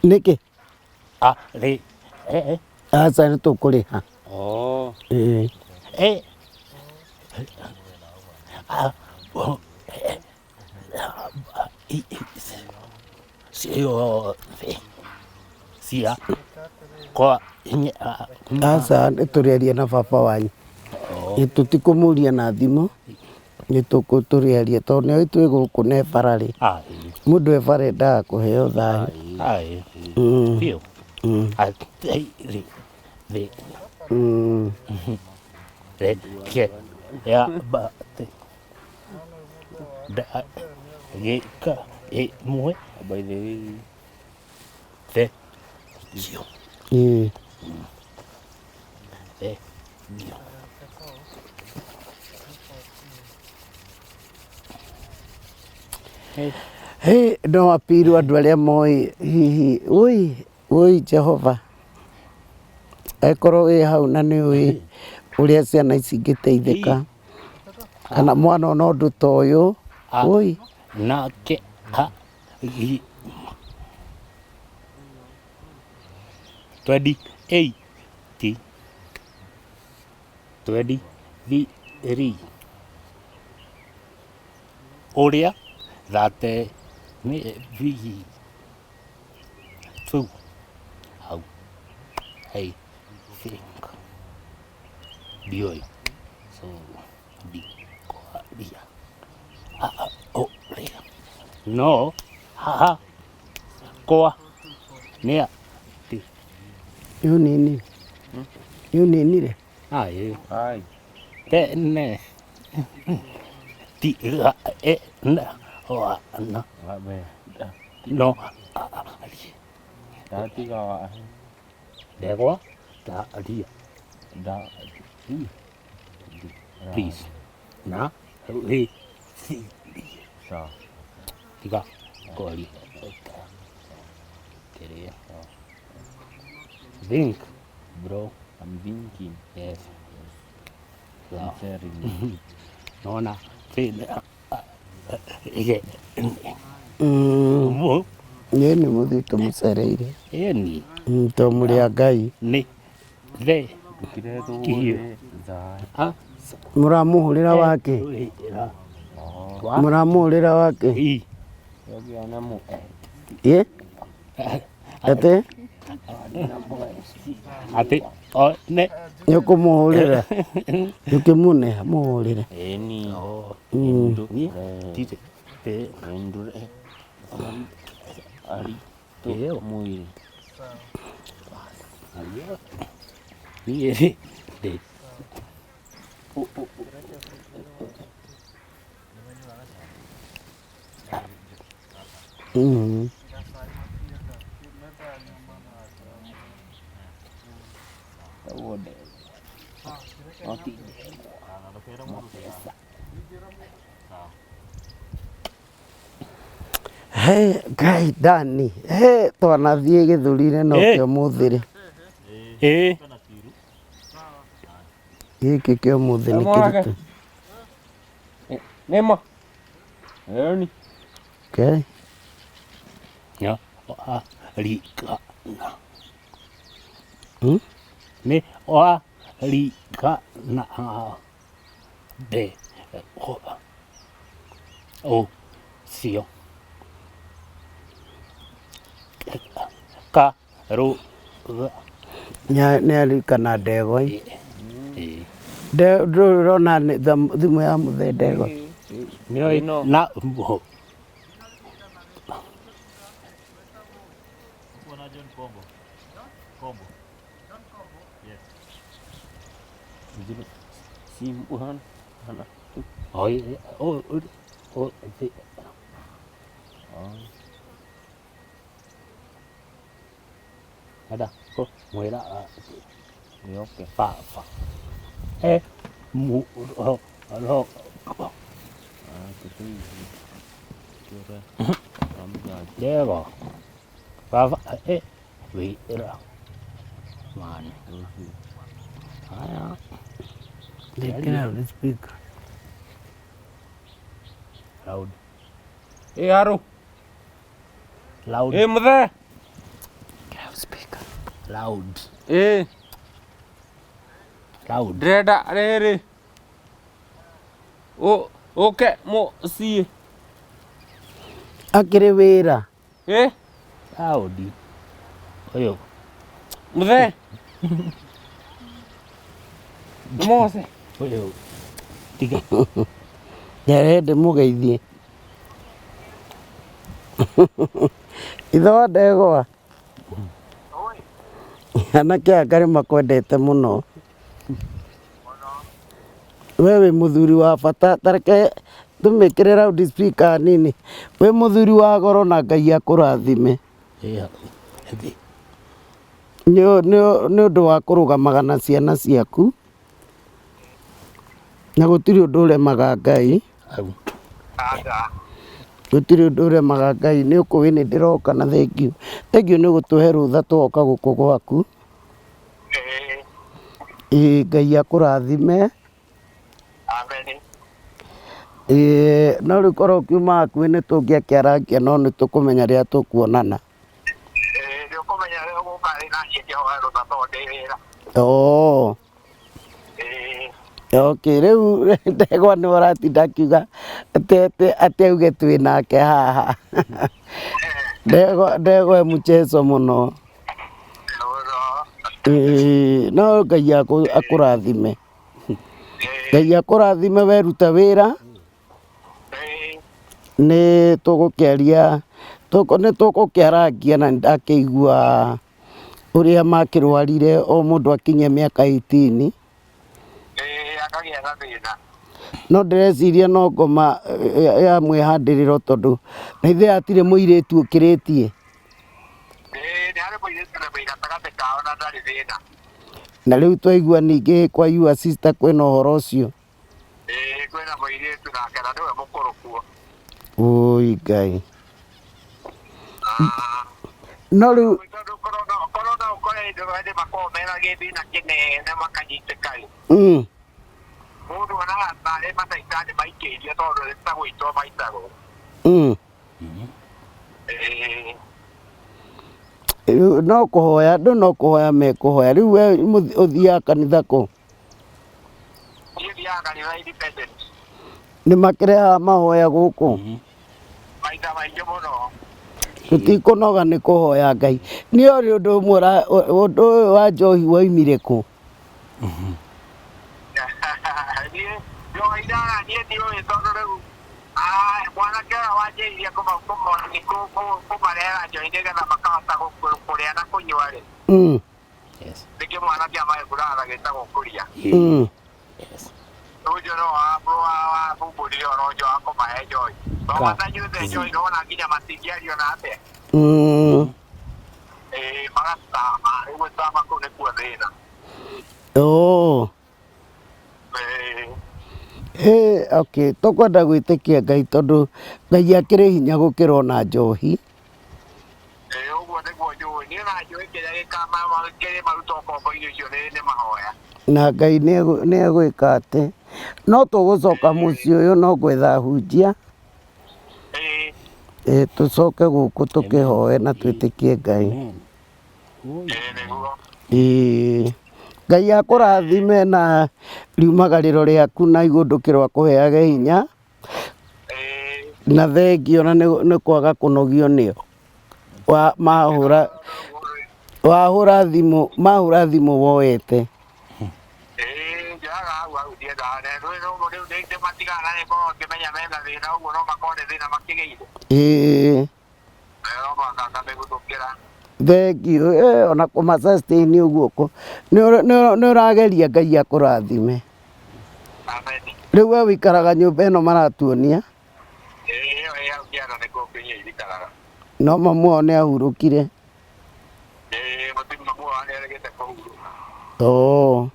Nĩkĩ? a re e Aca nĩ tũkũrĩha. Oh. Ĩĩ. e a o i si o sia kwa Aca nĩ tũrĩaria na baba wanyu. Ĩ tũtikũmũria na thimũ nĩ tũrĩaria tondũ nĩ twĩ gũkũ na e bara rĩ a mũndũ e bara endaga kũheo thayũ. a fio a te ri the re ke ya ba te da ge ka e mue By the way. the gio Ĩĩ. the gio Hey, no apirwo andũ arĩa moĩ hihi ui ui Jehova akorwo wĩ hau na nĩ ũĩ ũrĩa ciana ici ingĩteithĩka kana mwana ona ũndũ ta ũyũ A. ui Nake a gi 28 23 ũrĩa thate nĩ vi two hau I think ndiũĩ so ndikwaria ũrĩa no haha kwa nĩ atĩ nĩ ũninire aĩ Ai. tene tiga ena wana Wabe. no Ndatiga wa. ndegwa ndaria Da. please na wĩ ci Sawa. tiga kwaria kĩrĩa think bro I'm thinking. yes Sawa. Sincerely. nona thĩna ige Mm, mu ĩ nĩ mũthiĩ tũmũcereire ĩni to mũrĩ a Ngai nĩ the Ndukire Kihio. thũũre. Thaa. a mũramũhũrĩra wake wĩra Oh. wa mũramũhũrĩra wake i Yogia na mu. ĩ atĩ atĩ o ne nĩ ũkũmũhũrĩra ũkĩmũne mũhũrĩre Eni. Mm. niĩ ndirĩ ndĩ Ndure. Ari. Ĩyo. Mwiri. aria niĩ rĩ ndĩ Mm. Tagwo ndegwa. No ti ndegwa. Mapesa. He, Ngai Dani he twanathiĩ gĩthũri-inĩ no Eh. kĩa ũmũthĩ rĩ ĩ gĩkĩ kĩa ũmũthĩ nĩ Mwanake. kĩritũ Nĩma. Eni. Okay. nya a ri ka na Hmm? nĩ wa ri ka na de o o cio ka ru ga Nĩ arikana ndegwa ĩ ĩ ndũrĩ ũrona nĩ thimũ ya mũthee ndegwa nĩoĩ Ĩno. na mbo Sim one. Hana. oi o o o ti ada ko mwĩra Nĩoke. baba e mu ro ro Ah, tũteithie. Tũre. Amgaji. ndegwa baba e wĩra mani aya Ĩkĩra loudspeaker. loud Ĩ harũ. loud Ĩ mũthee. Loudspeaker. loud Ĩ loud ndĩrenda rĩrĩ. Ũke mũciĩ. Akĩrĩ wĩra Ĩ loud ũyũ mũthee. Nĩ Mose. ũyũ tiga Njerehe ndĩmũgeithie ithe wa ndegwa anake aya ngarĩ makwendete mũno we wĩ mũthuri wa bata tareke tũmĩkĩre loud speaker nini wĩ mũthuri wa goro na Ngai akũrathime ĩ thĩ nĩ ũndũ wa kũrũgamaga na ciana ciaku na gũtirĩ ũndũ ũremaga Ngai au Gũtirĩ ũndũ ũremaga Ngai, nĩ ũkũĩ nĩ ndĩroka na thengiũ. Thengiũ nĩ gũtũhe rũtha twoka gũkũ gwaku. Ĩĩ Ngai akũrathime. Ĩĩ no rĩu korwo ũkiuma hakuhĩ nĩ tũngĩakĩarangia no nĩ tũkũmenya rĩrĩa tũkuonana. Oo. Okay, rĩu ndegwa nĩwe ũratinda akiuga atĩ atĩ atĩ auge twĩ nake haha. Ndegwa ndegwa e mchezo mũno. Ĩĩ, no Ngai akũrathime. Ngai akũrathime weruta wĩra. Nĩ tũgũkĩaria nĩ tũgũkĩarangia na nĩndakĩigua ũrĩa makĩrwarire o mũndũ akinyia mĩaka 18. Ĩĩ akagĩa na thĩna. No ndĩreciria no ngoma ya mwĩhandĩrĩro tondũ na ithuĩ hatirĩ mũirĩtu ũkĩrĩtie. Ĩĩ nĩ harĩ mũirĩtu na wĩ gatagatĩ kao na ndarĩ thĩna. Na rĩu twaigua ningĩ kwa your sister kwĩna ũhoro ũcio. Ĩĩ kwĩna mũirĩtu nake na nĩwe mũkũrũ kuo. Ũi Ngai. No rĩu Tondũ korona korona ũkore andũ andũ makoragwo mena gĩthĩna kĩnene makanyitĩka rĩ. Mũndũ onaga tarĩ macaitani maikĩirio tondũ nĩ ta gũitwo maitagwo. Ĩĩ. Rĩu no kũhoya andũ no kũhoya mekũhoya. Rĩu we ũthiaga kanitha kũ? Niĩ thiaga kanitha Independent. Nĩ makĩrehaga mahoya gũkũ? Maita maingĩ mũno. Tũtikũnoga nĩ kũhoya Ngai. Niĩ ũrĩ ũndũ ũmwe ũndũ ũyũ wa njohi woimire kũ? Niĩ njohi ndara niĩ ndiũĩ tondũ rĩu mwanake ũrĩa wanjĩrĩirie kũmarehera njohi nĩgetha makahota kũrĩa na kũnyua rĩ. Nĩ kĩmwana kĩa my brother gĩtagwo Kuria. Ũcio no wabumbũrire ũhoro ũcio wa kũmahe njohi. To matanyuĩte njohi nĩwona nginya matingĩaria ona atĩa. Ĩĩ magacama, rĩu gũcama kũu nĩkuo thĩna. Oo. Ĩĩ. Ĩĩ okay, tũkwenda gwĩtĩkia Ngai tondũ Ngai akĩrĩ hinya gũkĩra ona njohi. Ĩĩ ũguo nĩguo njũĩ. Niĩ ona njũĩ kĩrĩa kĩrĩ maruta ũkombo-inĩ ũcio nĩ mahoya. Na Ngai nĩ egwĩka atĩ no tũgũcoka mũciĩ ũyũ no gwetha hunjia. Ĩĩ tũcoke gũkũ tũkĩhoe na twĩtĩkie Ngai. Ĩĩ Ngai akũrathime na riumagarĩro rĩaku na igũndũkĩrwo akũheage hinya. Na thengiũ ona nĩ kwaga kũnogio nĩo. Mahũra wahũra thimũ mahũra thimũ woete. Ĩĩ njoyaga hau hau ndiendaga na rĩu ndĩmatigana na nĩngoragwo ngĩmenya mena thĩna ũguo no makorwo nĩ thĩna makĩgĩire. Ĩĩ. No mũhaka ngamĩguthũkĩra. Thengiũ ona kũma sustain ũguo nĩ ũrageria Ngai akũrathime. Amen. Rĩu we ũikaraga nyũmba ĩno maratuonia? Ĩĩ ĩyo ĩ hau kĩanda nĩkuo nginya njikaraga. No mamu wao nĩ ahurũkire? Ĩĩ mamu wao nĩ arĩgĩte kũhurũka. Oo.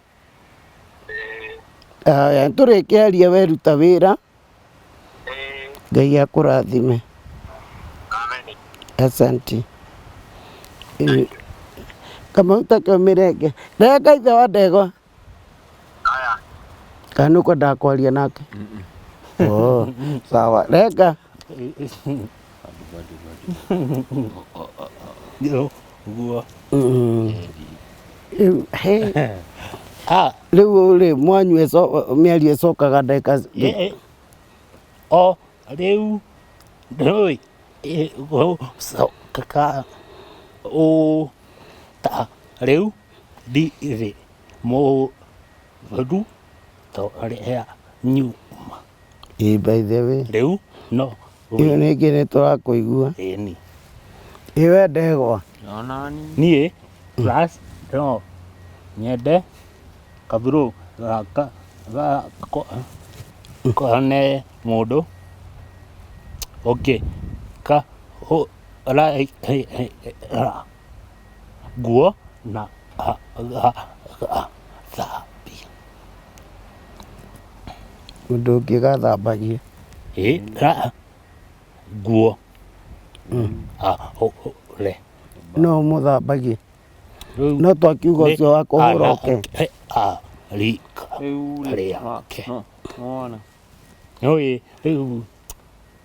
Ĩĩ. Haya, nĩtũrĩkĩaria weruta wĩra. Ngai akũrathime. Amen. Asante. Kamau ta kĩo Renga ithe wa ndegwa. Kana nĩ ũkwendaga kwaria nake? Oh, sawa. Renga. Ũguo. Rĩu he. Rĩu rĩ mwanyua mĩario ĩcokaga ndagĩka O rĩu ndũĩ gũcoka ũ ta rĩu ndirĩ mũru torĩa nyuma. Ĩĩ by the way. Rĩu no Ĩyo ningĩ nĩ tũrakũigua. Ĩni. Ĩ we ndegwa. Niĩ plus no nyende kaburũ gaka gakwa kone mũndũ ũngĩ kahũra nguo na agathambia. Mũndũ ũngĩ gathambagia. Ĩ Nguo ahũre. No mũthambagie. Rĩu No twakiuga nĩ ũcio wa kũhũra oke. anake a rika Rĩu rĩ, rĩake. no, wona Nĩũĩ rĩu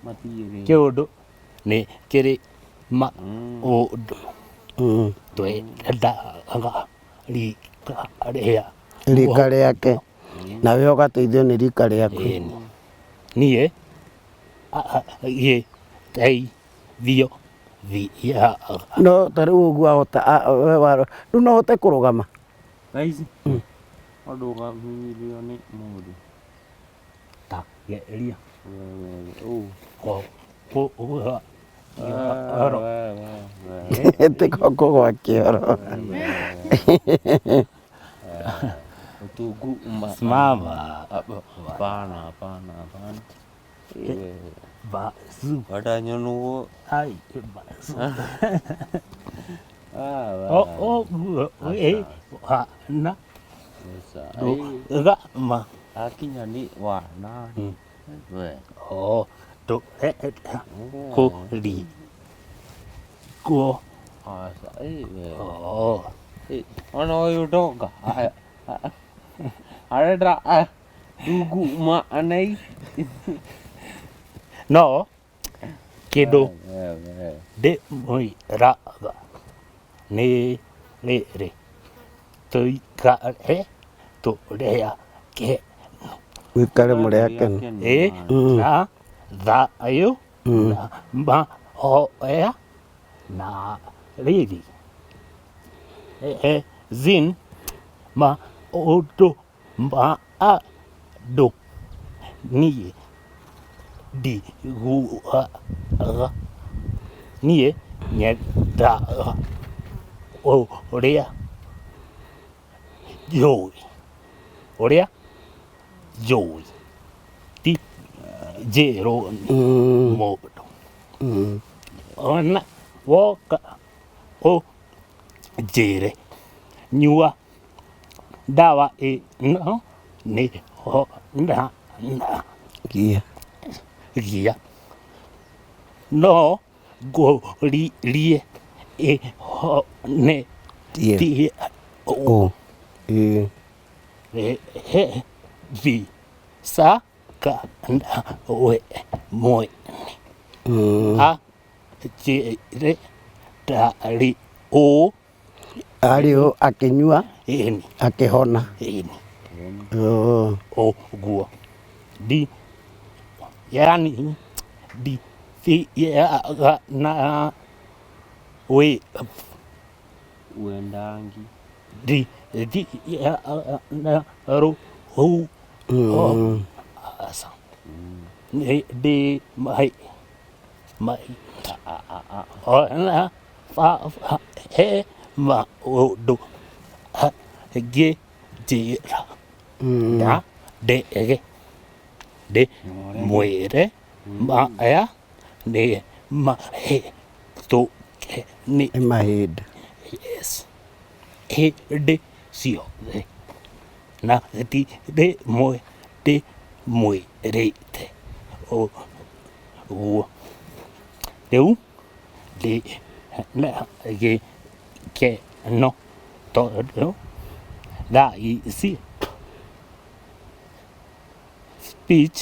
matirĩ. kĩũndũ nĩ kĩrĩ maũndũ twendaga rika rĩa Rika rĩake. Nawe ũgateithio nĩ rika rĩaku. Ĩni. Niĩ gĩteithio thiaga. No ta rĩu ũguo ahota we rĩu no ũhote kũrũgama. Thaa ici no ndũgamirio nĩ mũndũ. Ta geria We, we, we, ũũ. kũgũa kĩoro. We, we, we. Tiko kũgwa kĩoro. Utungu ma- Simama. Hapana, hapana, hapana. We, Bazu. Watanyonwo. Ai, bazu. Ah, we. O, ũguo wĩ wana Sasa, ai, ndũgama. akinya ni wana. We. O, ndũrenda kũringwo. Asa, ai, we. O, Eh, ona ũyũ ndonga. Aya, arenda ndungu ma anei. no kĩndũ We, we. ndĩmwĩraga nĩ rĩrĩ, tũikare tũrĩ akenu. Wĩikare mũrĩ akenu. Ĩ, na thayũ na mahoya na rĩrĩ zin maũndũ ma andũ niĩ ndiguaga niĩ nyendaga ũrĩa njũĩ ũrĩa njũĩ ti njĩrwo nĩ mũndũ ona woka ũnjĩre nyua ndawa ĩno nĩ hona Gia. gia no ngũririe ĩhone Tie. tie Ũ. Ĩ. rehe mbica kana we mwene anjĩre ndarĩ ũũ. Arĩ ũ akĩnyua Ĩni. akĩhona. Ĩni. Oh. Ũguo ndi yani ndithiaga na wĩ Uendangi. ndithiaga na rũhuho. Aca. Nĩ ndĩ mai mai ona baba he maũndũ angĩnjĩra na ndege ndĩmwĩre maya nĩ mahĩtũke nĩ Nĩ mahĩndĩ. Yes. Hĩndĩ ciothe na ti rĩmwe ndĩmwĩrĩte ũguo. Rĩu ndĩ na gĩkeno tondũ thaa ici speech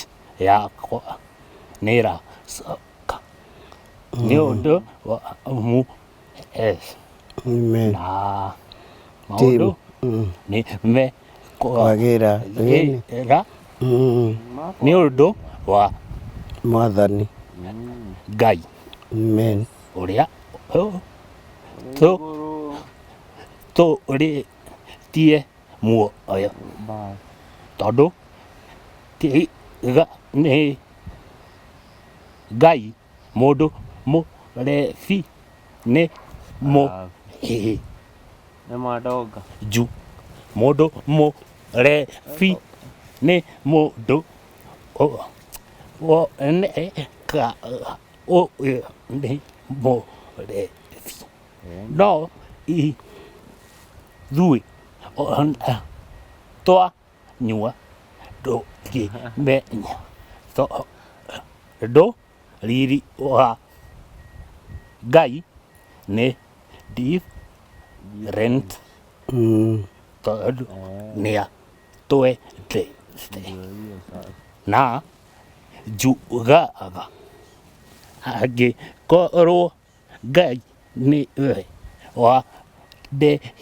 yakwa nĩĩracoka nĩ ũndũ wa mu S Amen. na maũndũ nĩ Kwagĩra. mekwagĩra nĩ ũndũ wa Mwathani. Ngai Amen. ũrĩa tũrĩtie muoyo tondũ tiga nĩ Ngai mũndũ mũrebi nĩ mũhĩnju. Nĩ mandonga. Mũndũ mũrebi nĩ mũndũ wonekaga ũyũ nĩ mũrebi. No ithuĩ ona twanyua ndũngĩmenya tondũ Riri wa Ngai nĩ different tondũ nĩatwendete na njugaga angĩkorwo Ngai nĩwe wandehire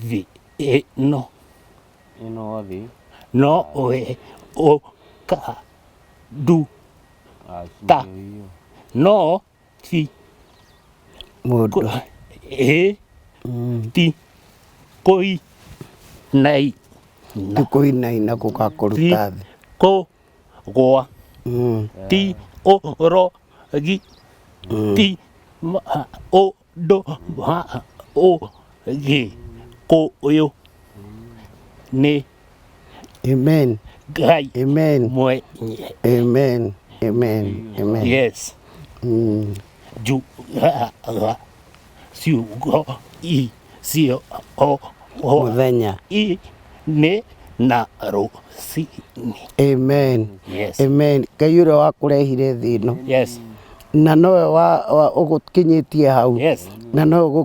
thĩ ĩno Ĩno thĩ nowe ũkanduta no ti Mũndũ. Ĩĩ ti kũinaina Ti kũinaina gũgakũruta thĩ. Kũgwa ti ũrogi ti maũndũ ma Ũgĩkũyũ nĩ Amen. Ngai Amen. mwenye. Amen. Amen. Amen. Yes. Njugaga ciugo icio o Mũthenya. hwaĩ-inĩ na rũcinĩ. Amen. Yes. Amen. Ngai ũrĩa wakũrehire thĩ ĩno. Yes. Na nowe wa ũgũkinyĩtie hau. Yes. Na nowe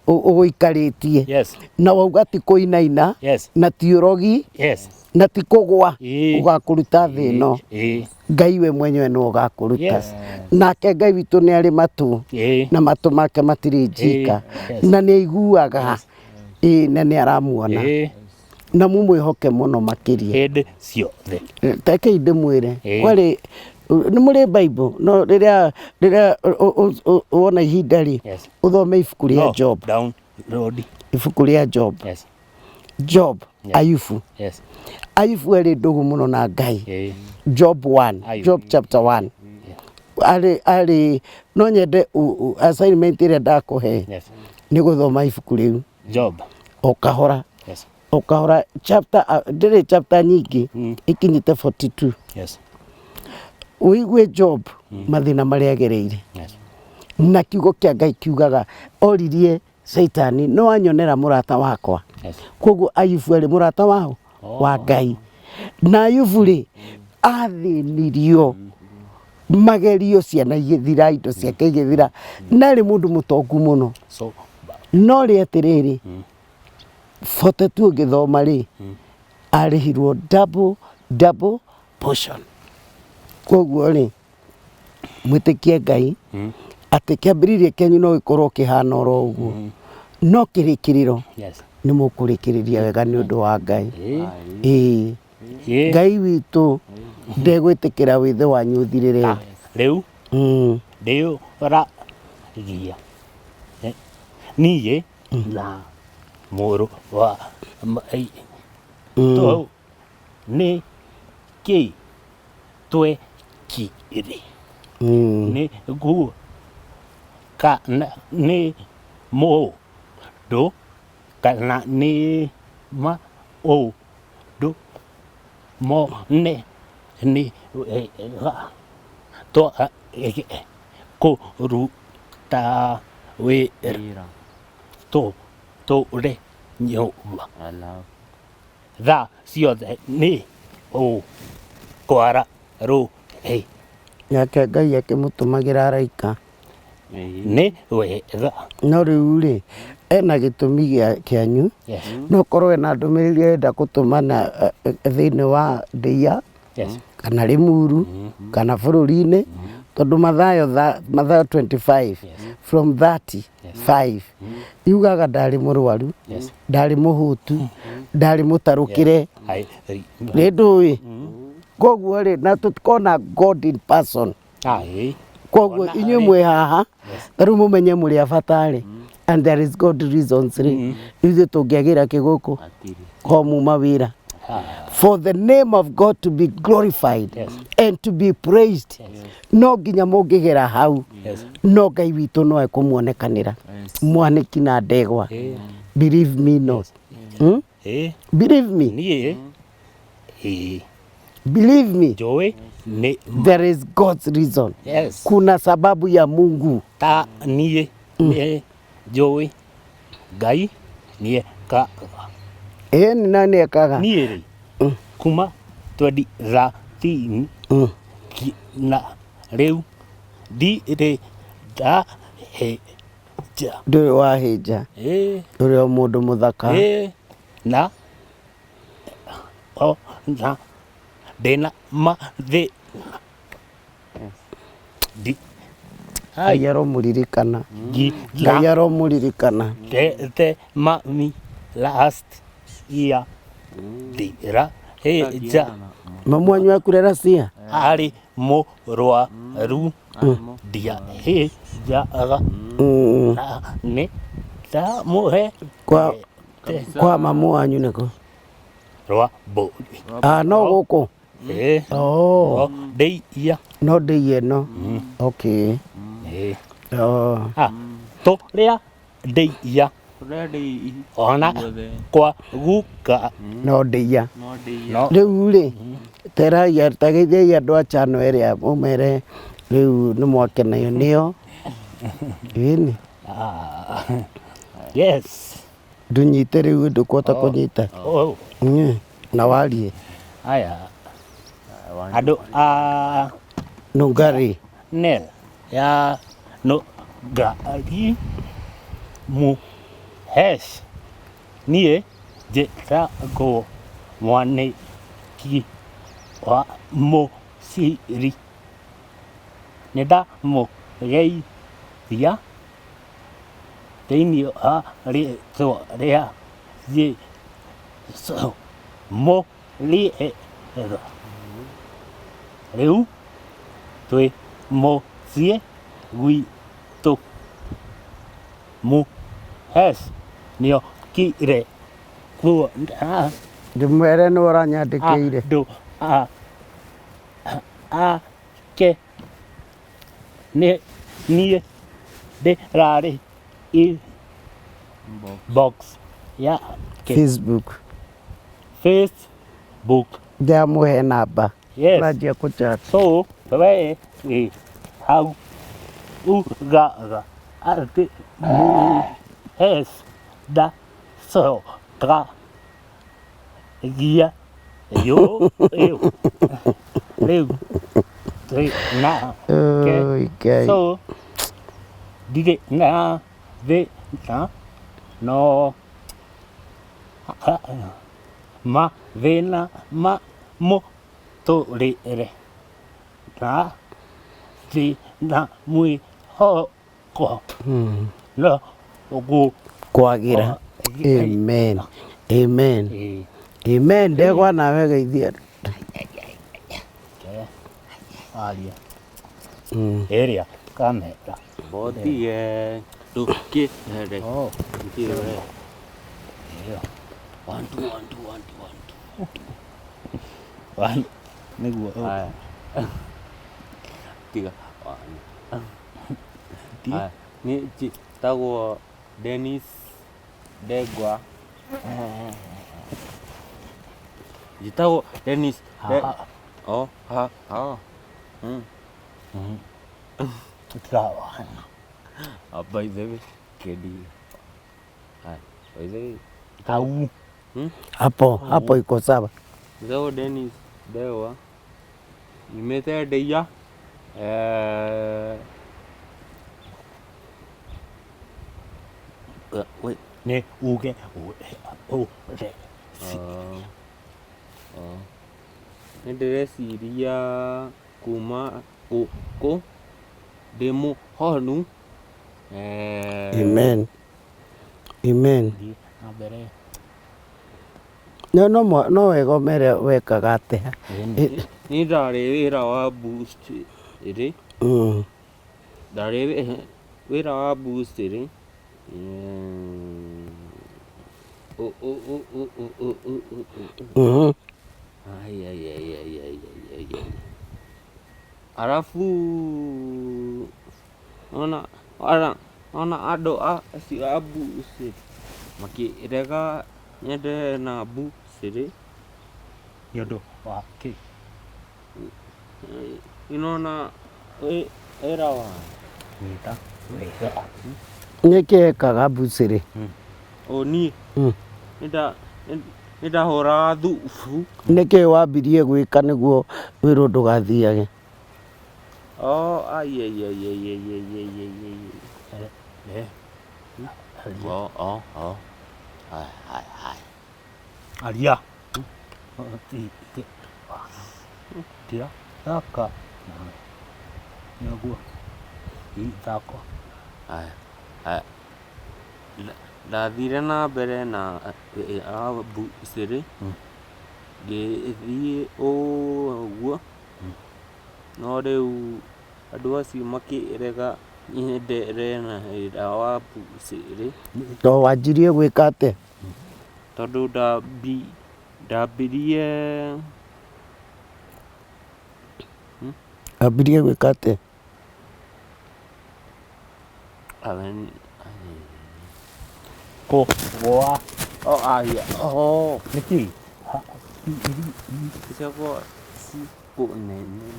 ũgũikarĩtie. Yes. Na wauga ti kũinaina. Yes. Na ti ũrogi. Yes. Na ti kũgwa. Ĩĩ. Ũgakũruta thĩ ĩno. Ĩĩ. Ngai we mwenyewe nĩwe ũgakũruta. Yes. Nake Ngai witũ nĩ arĩ matũ. Ĩĩ. Na matũ make matirĩ njika. Yes. Na nĩ aiguaga. Ĩĩ na nĩ aramuona. Ĩĩ. Na mũmwĩhoke mũno makĩria. Hĩndĩ ciothe. Rekei ndĩmwĩre. Ĩĩ. Kwarĩ nĩ mũrĩ Bible no rĩrĩa rĩrĩa wona ihinda rĩ Yes. ũthome ibuku rĩa No, Job. Download. Ibuku rĩa Job. Yes. Job, Yes. Ayubu. Yes. Ayubu arĩ ndũgũ mũno na Ngai. Ĩĩ. Job 1, Ayubu. Job chapter 1. Arĩ arĩ no nyende assignment ĩrĩa ndakũhe Yes. nĩ gũthoma ibuku rĩu Job. o kahora Yes. o kahora chapter ndĩrĩ chapter nyingĩ ikinyĩte 42. Yes. Ũigue Job mathĩna marĩa agereire. Yes. Na kiugo kĩa Ngai kiugaga oririe Caitani no anyonera mũrata wakwa. Yes. Koguo Ayubu arĩ mũrata wao wa Ngai. Na Ayubu rĩ athĩnirio magerio ciana igĩthira indo ciake igĩthira na arĩ mũndũ mũtongu mũno. So No rĩ atĩrĩrĩ 42 ũngĩthoma rĩ arĩhirwo double double portion. Koguo rĩ mwĩtĩkie Ngai atĩ kĩambĩrĩria kĩanyu no gĩkorwo kĩhana oro ũguo no kĩrĩkĩrĩro Yes. nĩ mũkũrĩkĩrĩria wega nĩ ũndũ wa Ngai. Ĩĩ. Ĩĩ. Ĩĩ. Ngai witũ ndegwĩtĩkĩra wĩthĩ wanyu ũthirĩre. Rĩu ndĩũragia niĩ na mũrũ wa maitũ nĩ kĩ twekire nĩguo kana nĩ mũndũ kana nĩ maũndũ mone nĩ wega twage kũruta wĩra tũtũre nyũmba thaa ciothe nĩ ũkwara rũhĩ. Nake Ngai akĩmũtũmagĩra araika. Nĩ wega. No rĩu rĩ ena gĩtũmi kĩanyu. Yes. No korwo ena ndũmĩrĩri arenda gũtũmana thĩinĩ wa ndĩia Yes. kana Limuru kana bũrũri-inĩ tondũ Mathayo Mathayo 25 from 35 yugaga ndarĩ mũrwaru ndarĩ mũhũtu ndarĩ mũtarũkĩre nĩ ndũĩ koguo rĩ na tũtikona God in person. Koguo inyuĩ mwĩ haha ta rĩu mũmenye mũrĩ a bata rĩ and there is God reasons rĩ ithuĩ tũngĩagĩra kĩ gũkũ ko muma wĩra for the name of God to be glorified and to be praised. No nginya mũngĩgera hau no Ngai witũ no ekũmuonekanĩra mwanĩki na ndegwa. Believe me not. Believe me. Niĩ Ĩĩ. Believe me. Njũĩ nĩ There is God's reason. Yes. Kuna sababu ya Mungu. Ta niĩ nĩ njũĩ Ngai nĩekaga. Ĩĩ nĩ nani ekaga? Niĩ rĩ kuma 2013 na Rĩu ndirĩ ndahĩnja. Ndũrĩ wahĩnja. Ĩĩ. Ũrĩ o mũndũ mũthaka. Ĩĩ. Na o na ndĩna mathĩna. Ndi Ngai aromũririkana. Ngai aromũririkana. Ndete mami last year ndirahĩnja. Mamu wanyu akure racia? Arĩ mũrwaru ndiahĩnjaga na nĩ ndamũhe Kwa kwa mamu wanyu nĩkũ? Rwa mbũri. Ah, no gũkũ? Ĩĩ. Oh. No ndĩia. No ndĩia ĩno. Okay. Ĩĩ. Oh. Ah, tũrĩa ndĩia. Tũrĩa ndĩia. Ona kwa guka. No ndĩia. No ndĩia. No. Rĩu rĩ, terai tageithiai andũ a channel ĩrĩa mũmere rĩu nĩ mwakenio nĩo. Ĩni. Ah. Yes. Ndũnyite rĩu ndũkũhota kũnyita. Oh. Na warie. Aya. Andũ a Nũngari. Nel ya Nũngari mu hesh niĩ njĩtagwo Mwanĩki wa Mũciri. Nĩndamũgeithia thĩinĩ wa rĩtwa rĩa Jesũ mũrĩega. Rĩu twĩ mũciĩ gwitũ. Mũhes nĩokire kuona Ndĩmwere nĩ ũranyandĩkĩire. andũ ake. Nĩ niĩ ndĩrarĩ inbox yake. Facebook. Facebook. Ndamũhe namba. Yes. Ũranjia kũ chat. So we wĩ hau ugaga atĩ Mũhes ndacokagia yũ ĩyo rĩu twĩ nake. Oi, Ngai. So ndirĩ na thĩna no mathĩna ma mũtũrĩre na ndĩna mwĩhoko no ũguo Kwagĩra. Amen. Amen. Amen. Ndegwa nawe geithia. Aria. Ĩrĩa kamera. Botie ndũkĩhere. Ndũkĩhere. One two one two one two one two. One nĩguo. Aya. Tiga. One. Aya. Niĩ njĩtagwo Dennis Ndegwa. Njĩtagwo Dennis De- Oh, ha, ha. Tiga one. Ah, by the way, kedi. Haya, by the way. Hau. Hapo, hapo iko sawa. Njĩtagwo Dennis Ndegwa. Nyumĩte Ndeia. Eh, wait. Nĩ uge ũrĩa Nĩ ndĩreciria kuma gũkũ ndĩ mũhonu. Amen. Amen. Thiĩ na mbere. No no no wega ũmere wekaga atĩa. Niĩ ndarĩ wĩra wa boost rĩ. Ndarĩ wĩra wa boost rĩ. Ai ai ai ai ai ai ai. Arabu ona ona ona andũ acio a boost makĩrega nyendelee na boost rĩ. Nĩ ũndũ wa kĩ? Nĩũrona wĩra wa Nyita wega. Nĩkĩ ekaga mbucĩrĩ? O niĩ nĩndahũraga thubu. Nĩkĩ wambirie gwĩka nĩguo wĩrwo ndũgathiage? Oh, ai ai ai ai ai ai ai ai ai. Eh. Oh, oh, oh. Hai hai hai. Aria. Ti tia thaka nawe. Nĩguo ithako. Ai. Ai. Ndathire na mbere na mbucĩrĩ ngĩthiĩ ũguo no rĩu andũ acio makĩrega nyenderee na wĩra wa mbucĩrĩ. To wanjirie gwĩka atĩa? Tondũ ndambirie Wambirie gwĩka atĩa? Kũgũa. Oh, aya. Oh. Nĩkĩ? Ciakwa cikũnene.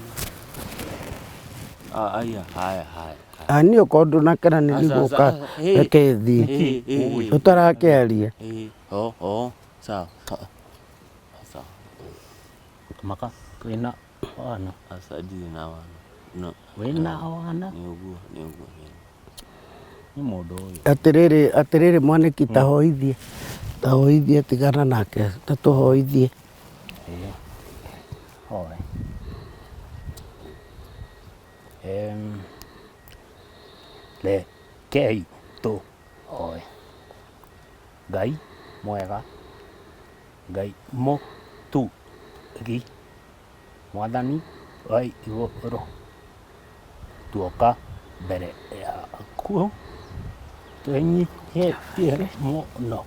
Aya, haya, haya. Niĩ okorwo ndũnakena nĩ Aca, ndigũka aca, hey. reke thiĩ Hey, hey, hey. ũtarakĩaria. Hey, oh, oh, sawa. Sawa. Maka wĩna wana. Aca ndirĩ na wana. No. Wĩna wana? Nĩ ũguo, nĩ ũguo. Nĩ mũndũ ũyũ. Atĩrĩrĩ, atĩrĩrĩ mwanĩki tahoithie. Tahoithie tigana nake ta tũhoithie. Ĩĩ. Hoe. Rekei tũhoe. Ngai mwega, Ngai mũtugi, Mwathani wa igũrũ, tuoka mbere yaku twĩnyihĩtie mũno.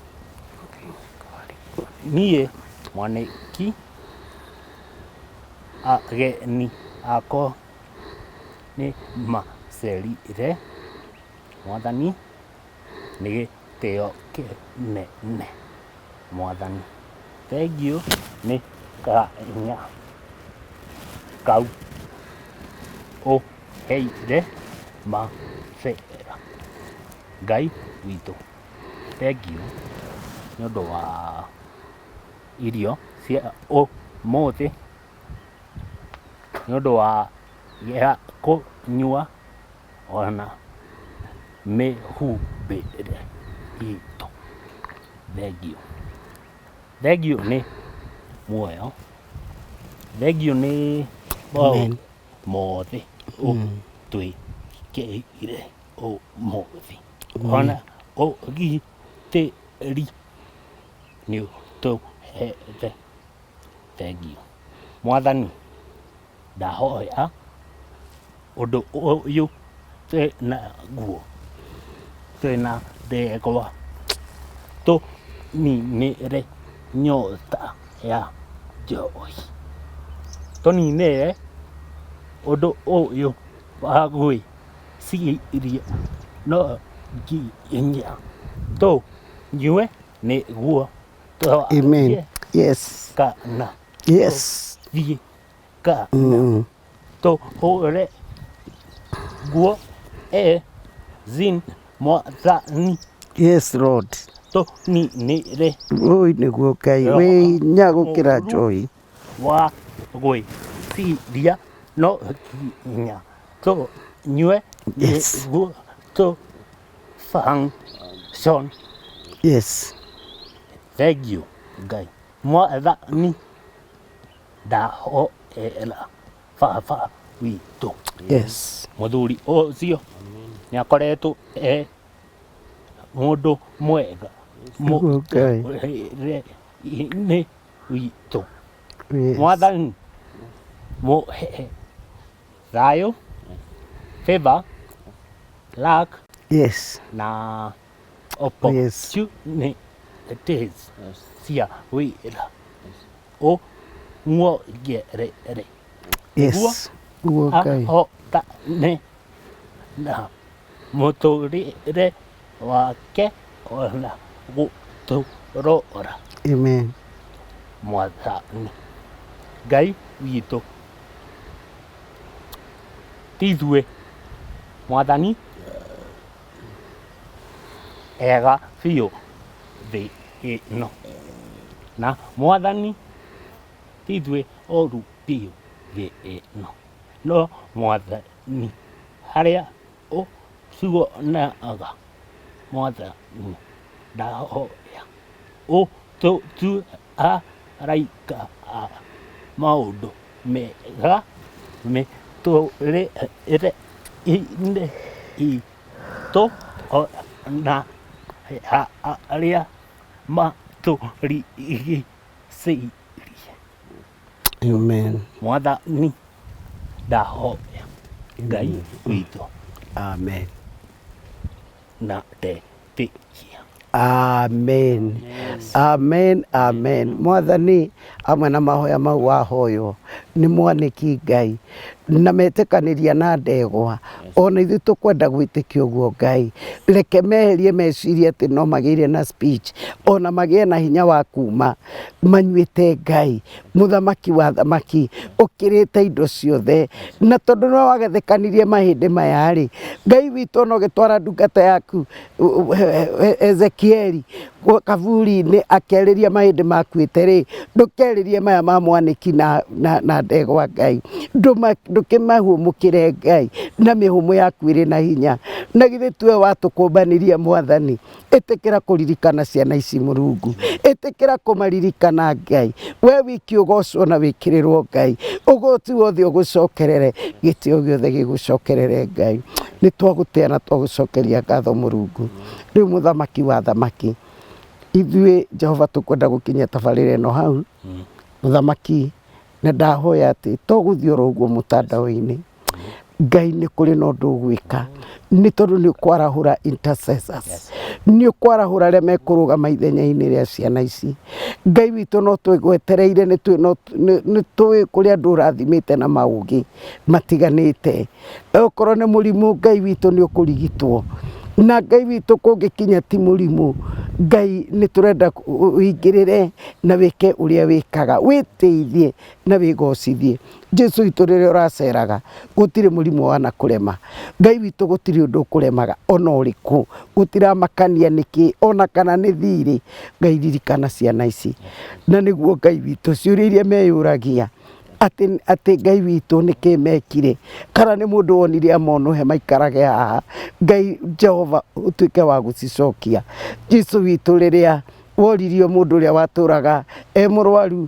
Niĩ mwanĩki, ageni akwa nĩ macerire, Mwathani nĩ gĩtĩo kĩnene. Mwathani thengiũ nĩ kanya kau ũheire macera. Ngai witũ thengiũ nĩ ũndũ wa irio cia ũmũthĩ, nĩ ũndũ wa gĩa kũnyua ona mĩhumbĩre itũ. Thengiũ. Thengiũ nĩ muoyo, thengiũ nĩ maũndũ mothe ũtwĩkĩire ũmũthĩ. Ona ũgitĩri nĩ ũtũhete. Thengiũ. Mwathani ndahoya ũndũ ũyũ twĩnaguo, twĩna ndegwa, tũninĩre nyota ya njohi, tũninĩre ũndũ ũyũ wa gwĩciria no nginya tũnyue nĩguo Amen. twarie Yes. kana Yes. tũthiĩ kana tũhũre nguo e zin Mwathani. Yes, Lord. Tũninĩre Ũi nĩguo Ngai wĩ hinya gũkĩra njohi. Wa gwĩciria no nginya tũnyue Yes. nĩguo tũ function. Yes. Thengiũ Ngai. Mwathani ndahoera baba witũ. Yes. Mũthuri ũcio nĩ akoretwo e mũndũ mwega Nĩguo Ngai. mũtũrĩre-inĩ witũ. Yes. Mwathani mũhe thayũ, favor, luck Yes. na opportunities cia wĩra ũmuongerere. Yes. Nĩguo Ngai. Ahotane na mũtũrĩre wake ona gũtũrora. Amen. Mwathani Ngai witũ ti ithuĩ Mwathani ega biũ thĩ ĩno, na Mwathani ti ithuĩ oru biũ thĩ ĩno, no Mwathani Mwathani harĩa ũtuonaga Mwathani ndahoya ũtũtue araika a maũndũ mega mĩtũrĩre-inĩ itũ ona ya arĩa matũrigicĩirie. Amen. Mwathani ndahoya Ngai witũ Amen. na ndetĩkia. Amen. Amen. Amen. Mwathani amwe na mahoya mau wahoywo nĩ mwanĩki Ngai na metĩkanĩria na ndegwa ona ithuĩ tũkwenda gwĩtĩkia ũguo Ngai reke meherie meciria atĩ no magĩire na speech ona magĩe na hinya wa kuma manyuĩte Ngai mũthamaki wa thamaki ũkĩrĩte indo ciothe na tondũ nĩwe wagathĩkanirie mahĩndĩ maya rĩ Ngai witũ ona ũgĩtwara ndungata yaku Ezekieli kaburi-inĩ akĩarĩria mahĩndĩ makuĩte rĩ ndũkerĩrie maya ma mwanĩki na, na, na ndegwa Ngai ndũkĩmahũmũkĩre Ngai na mĩhũmũ yaku ĩrĩ na hinya na githĩ tuwe watũkũmbanirie Mwathani ĩtĩkĩra kũririkana ciana ici Mũrungu ĩtĩkĩra kũmaririkana Ngai we wiki ũgocwo na wĩkĩrĩrwo Ngai ũgoti wothe ũgũcokerere gĩtĩo gĩothe gĩgũcokerere Ngai nĩ twagũtĩa na twagũcokeria ngatho Mũrungu rĩu mũthamaki wa thamaki ithuĩ Jehova tũkwenda gũkinyia tabarĩra ĩno hau mũthamaki na ndahoya atĩ to gũthiĩ oro ũguo mũtandao-inĩ Ngai nĩ kũrĩ na ũndũ ũgwĩka nĩ tondũ nĩ ũkwarahũra intercessors nĩ ũkwarahũra arĩa mekũrũgama ithenya-inĩ rĩa ciana ici Ngai witũ no twĩgwetereire nĩ tũĩ kũrĩ andũ ũrathimĩte na maũgĩ matiganĩte okorwo nĩ mũrimũ Ngai witũ nĩ ũkũrigitwo na Ngai witũ kũngĩkinya ti mũrimũ Ngai nĩ tũrenda ũingĩrĩre na wĩke ũrĩa wĩkaga wĩtĩithie na wĩgocithie Jesu witũ rĩrĩa ũraceraga gũtirĩ mũrimũ wanakũrema Ngai witũ gũtirĩ ũndũ ũkũremaga ona ũrĩkũ gũtiramakania nĩkĩ ona kana nĩ thirĩ Ngai ririkana ciana ici na nĩguo Ngai witũ ciũria iria meyũragia atĩ atĩ Ngai witũ nĩkĩ mekire kana nĩ mũndũ wonire amonũhe maikarage haha Ngai Jehova ũtuĩke wa gũcicokia Jesu witũ rĩrĩa woririo mũndũ ũrĩa watũraga e mũrwaru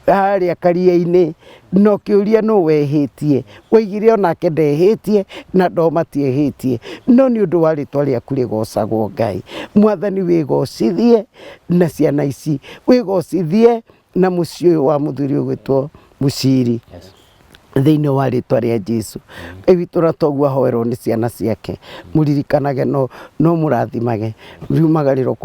harĩa karia-inĩ na ũkĩũria nũ wehĩtie woigire onake ndehĩtie na ndo matiehĩtie no nĩ ũndũ wa rĩtwa rĩaku rĩgocagwo Ngai Mwathani wĩgocithie na ciana ici wĩgocithie na mũciĩ ũyũ wa mũthuri ũgwĩtwo Mũciri thĩinĩ wa rĩtwa rĩa Jesu Ngai witũ na toguo ahoerwo nĩ ciana ciake mũririkanage no no mũrathimage riumagarĩro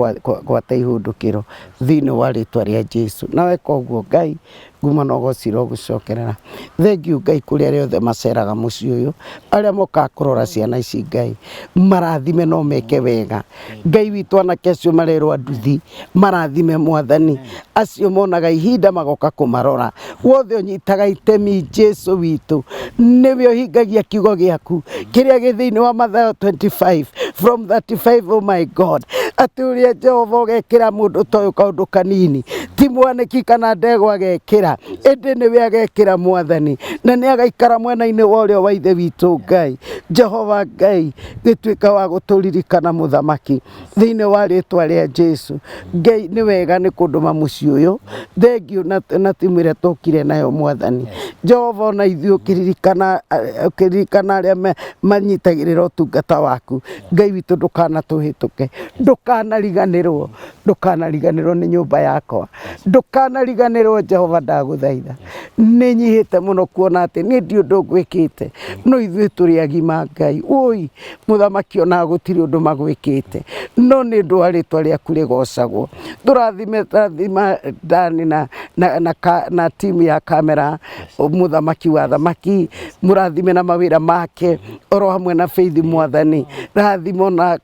gwata ihũndũkĩro thĩinĩ wa rĩtwa rĩa Jesu na weka ũguo Ngai nguma na ũgoci irogũcokerera thengiũ Ngai kũrĩ arĩa othe maceraga mũciĩ ũyũ arĩa mokaga kũrora ciana ici Ngai marathime no meke wega Ngai witũ anake acio marerwo nduthi marathime Mwathani acio monaga ihinda magoka kũmarora wothe ũnyitaga itemi Jesu witũ nĩwe ũhingagia kiugo gĩaku kĩrĩa gĩ thĩinĩ wa Mathayo 25 from 35 oh my God atĩ ũrĩa Jehova ũgekĩra mũndũ ta ũyũ kaũndũ kanini ti mwanĩki kana ndegwa agekĩra ĩndĩ nĩwe agekĩra Mwathani na nĩ agaikara mwena-inĩ wa ũrĩo wa ithe witũ Ngai Jehova Ngai gĩtuĩka wa gũtũririkana mũthamaki thĩinĩ wa rĩtwa rĩa Jesu Ngai nĩ wega nĩ kũndũma mũciĩ ũyũ thengiũ na, na timu ĩrĩa tũkire nayo Mwathani Jehova ona ithuĩ ũkĩririkana ũkĩririkana arĩa manyitagĩrĩra ũtungata waku Ngai witũ ndũkanatũhĩtũke ndũkanariganĩrwo ndũkanariganĩrwo nĩ nyũmba yakwa ndũkanariganĩrwo Jehova ndagũthaitha nĩ nyihĩte mũno kuona atĩ niĩ ndi ũndũ ngwĩkĩte no ithuĩ tũrĩ agima Ngai ũi mũthamaki ona gũtirĩ ũndũ magwĩkĩte no nĩ ũndũ wa rĩtwa rĩaku rĩgocagwo tũrathime rathima Dani na, na, na, na, na timu ya kamera mũthamaki wa thamaki mũrathime na mawĩra make oro hamwe na Faith Mwathani rathimo na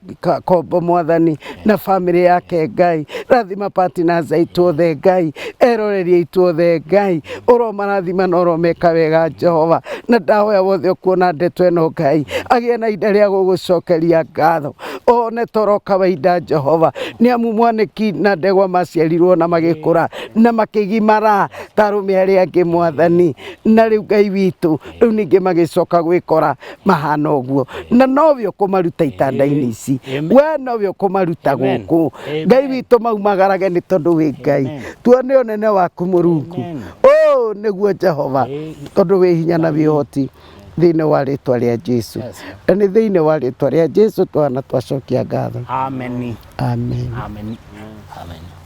Kombo Mwathani na famĩlĩ yake Ngai. Ngai, rathima partners aitũ othe Ngai, eroreri aitũ othe Ngai, ũromarathima na ũromeka wega Jehova, na ndahoya wothe ũkuona ndeto ĩno Ngai agĩe na ihinda rĩa gũgũcokeria ngatho, one toro kawaida Jehova, nĩ amu mwanĩki na ndegwa maciarirwo na magĩkũra na makĩgimara ta arũme arĩa angĩ Mwathani, na rĩu Ngai witũ rĩu ningĩ magĩcoka gwĩkora mahana ũguo, na nowe ũkũmaruta itanda-inĩ ici, we nowe ũkũmaruta gũkũ Ngai witũ, maumagarage nĩ tondũ wĩ Ngai, tuone ũnene waku Mũrungu, ũũ nĩguo Jehova, tondũ wĩ hinya na wĩ ũhoti thĩinĩ wa rĩtwa rĩa Jesu, na nĩ thĩinĩ wa rĩtwa rĩa Jesu twana twacokia ngatho. Amen. Amen. Amen. Amen.